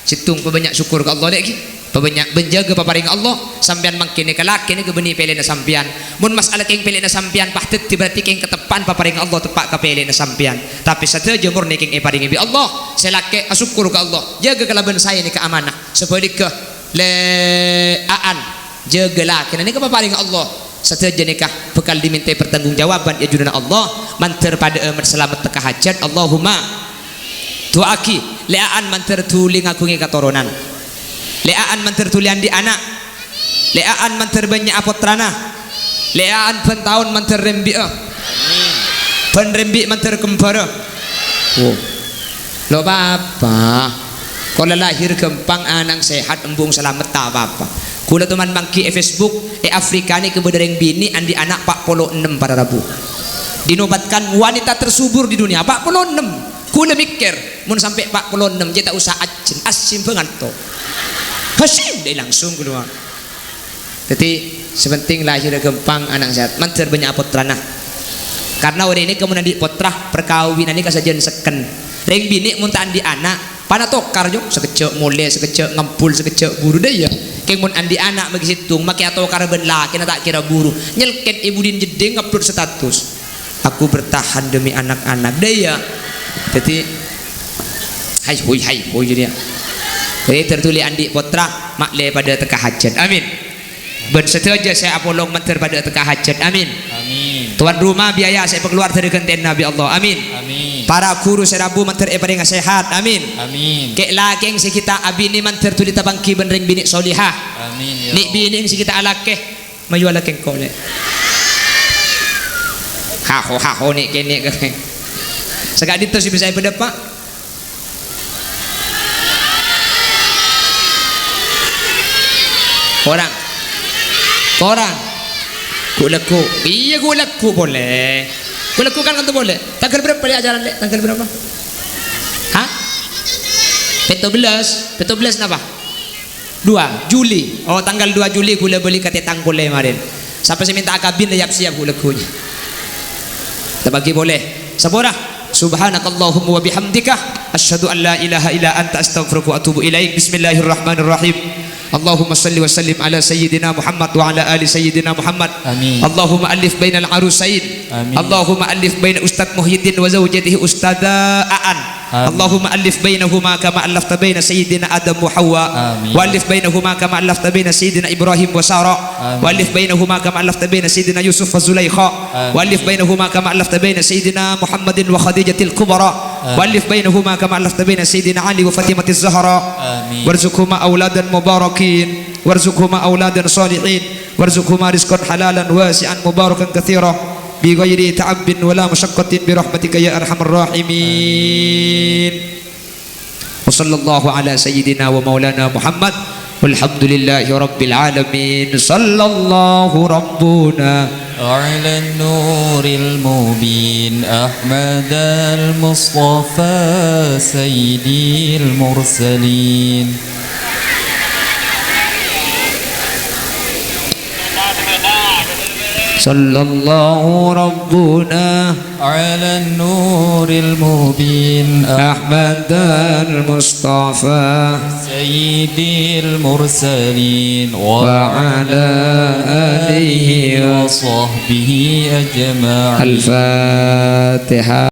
Sèttong pabânnya' sokkor ka Allah, lè', ghi. Pabânnya' bân jâgâ paparèngnga Allah, sampèyan mangkèn nèka lakè nèka bânnè pèlèna sampèyan. Mon mas'ala kèng pèlèna sampèyan pas dâddhi, berarti kèng kateppa'an paparèngnga Allah teppa' ka pèlèna sampèyan. Tapè sadhâjâ mornè kèng èparèngè bi' Allah, sè lakè asokkor ka Allah, jâgâ kalabân saè nèka amanah. Sabhâligghâ, lè' Aan, jâgâ lakèna nèka paparèngnga Allah. Sadhâjâ nèka bhâkal dimèntaè pertanggungjawaban è ajunanna Allah, mandhâr padâ'â salamet tekka hajhât. Allahumma. Du'aaghi, lè' Aan mandhâr dhuli ngaghungè katoronan. Lè' Aan mandhâr dhuli andi' ana'. Lè' Aan mandhâr bânnya'a pottrana. Lè' Aan bân taon mandhâr rembi'â. Bân rembi' mandhâr kembhârâ. Wo. Lo, Papa. Kaulâ lahir ghâmpang, ana'na sehat, embung salamet, ta' pa-apa. Kaulâ toman mangghi è Facebook, è Afrika nèka bâdâ rèng binè' andi' ana' pa' polo ennem para rabu. Dinobatkan wanita tersubur di dunia, pa' polo ennem. Kaulâ mèkkèr, mon sampè' pa' polo ennem, jâ' ta' osa ajjhân, assimbhângan to. Hasim, dâ' langsung kalowar. Dâddhi, sè pentèng lahir ghâmpang, ana' sehat. Mandhâr bânnya' pottrana. Karna orèng nèka mon andi' pottra, parkabinan nèka sajân sekken. Rèng binè' mon ta' andi' ana', pana tokar, jâ'. Sakejjhâ' molè, sakejjhâ' ngambul, sakejjhâ' buru, dâ' iyâ. Kèng mon andi' ana' maghi sèttong, makè atokar bân lakèna ta' kèra buru. Nyelkèt è budina jeddhing, ngupload status. Aku bertahan demi anak-anak. Dâ' iyâ. Dâddhi, hai, hui, hai, hui, jârèya. Dâddhi, tertulè andi' pottra, ma'lè padâ tekka hajhât. Amin. Bân sadhâjâ sè apolong mandhâr padâ tekka hajhât. Amin. Amin. Tuan rumah biaya sè èpakalowar dâri ghântèna bi' Allah. Amin. Amin. Para ghuru sè rabu mandhâr èparèngè sehat. Amin. Amin. Kè' lakèng sè ghi' ta' abinè mandhâr dhuli tapangghi bân rèng binè' solihah. Amin, ya Allah. Nè' binè' sè ghi' ta' alakè. Mayu alakè engko', lè'. Haho-haho nè'-kènè'. Saka'dinto sè bisa èpadâpa'. Korang. Korang. Ghu'-lagghu'. Iyâ, ghu'-lagghu' polè. Ghu'-lagghu' kan kanto polè. Tangghâl bârâmpa lè' acarana, Lè'? Tangghâl bârâmpa? Hah? Pètto bellâs. Pètto bellâs napa? Dua Juli. Oh, tangghâl dua Juli ghulâ bâli ka tètang polè marèn. Sapa sè mènta akabin, la yap-siyap ghu'-lagghu'na. Tapaghi polè. Saporana. Subhanakallahumma wa bihamdika, asyhadu an la ilaha illa anta, astaghfiruka wa atubu ilaik. Bismillahirrahmanirrahim. Allahumma shalli wa sallim ala sayyidina Muhammad wa ala ali sayyidina Muhammad. Amin. Allahumma allif bainal arusain. Amin. Allahumma allif baina Ustadz Muhyiddin wa zaujatihi Ustadzah Aan. Amin. Allahumma allif bainahuma kama allafta baina Sayyidina Adam wa Hawa. Amin. Wa allif bainahuma kama allafta baina Sayyidina Ibrahim wa Sarah. Amin. Wa allif bainahuma kama allafta baina Sayyidina Yusuf wa Zulaikha. Amin. Wa allif bainahuma kama allafta baina Sayyidina Muhammadin wa Khadijatil Kubra. Amin. Wa allif bainahuma kama allafta baina Sayyidina Ali wa Fatimatiz Zahra. Amin. Warzuqhuma auladan mubarakin. Warzuqhuma auladan salihin. Warzuqhuma rizqan halalan wasi'an mubarakan katsira. Bi ghairi ta'abbin wa la masyaqqatin bi rahmatika ya arhamar rahimin. Wa sallallahu ala sayyidina wa maulana Muhammad. Walhamdulillahi rabbil alamin. Sallallahu rabbuna. Ala nuril mubin. Ahmadal Mustafa sayyidil mursalin. Sallallahu rabbuna. Ala nuril mubin. Ahmadal Mustafa. Sayyidil mursalin. Wa ala alihi wa sahbihi ajma'in. Al-Fatihah.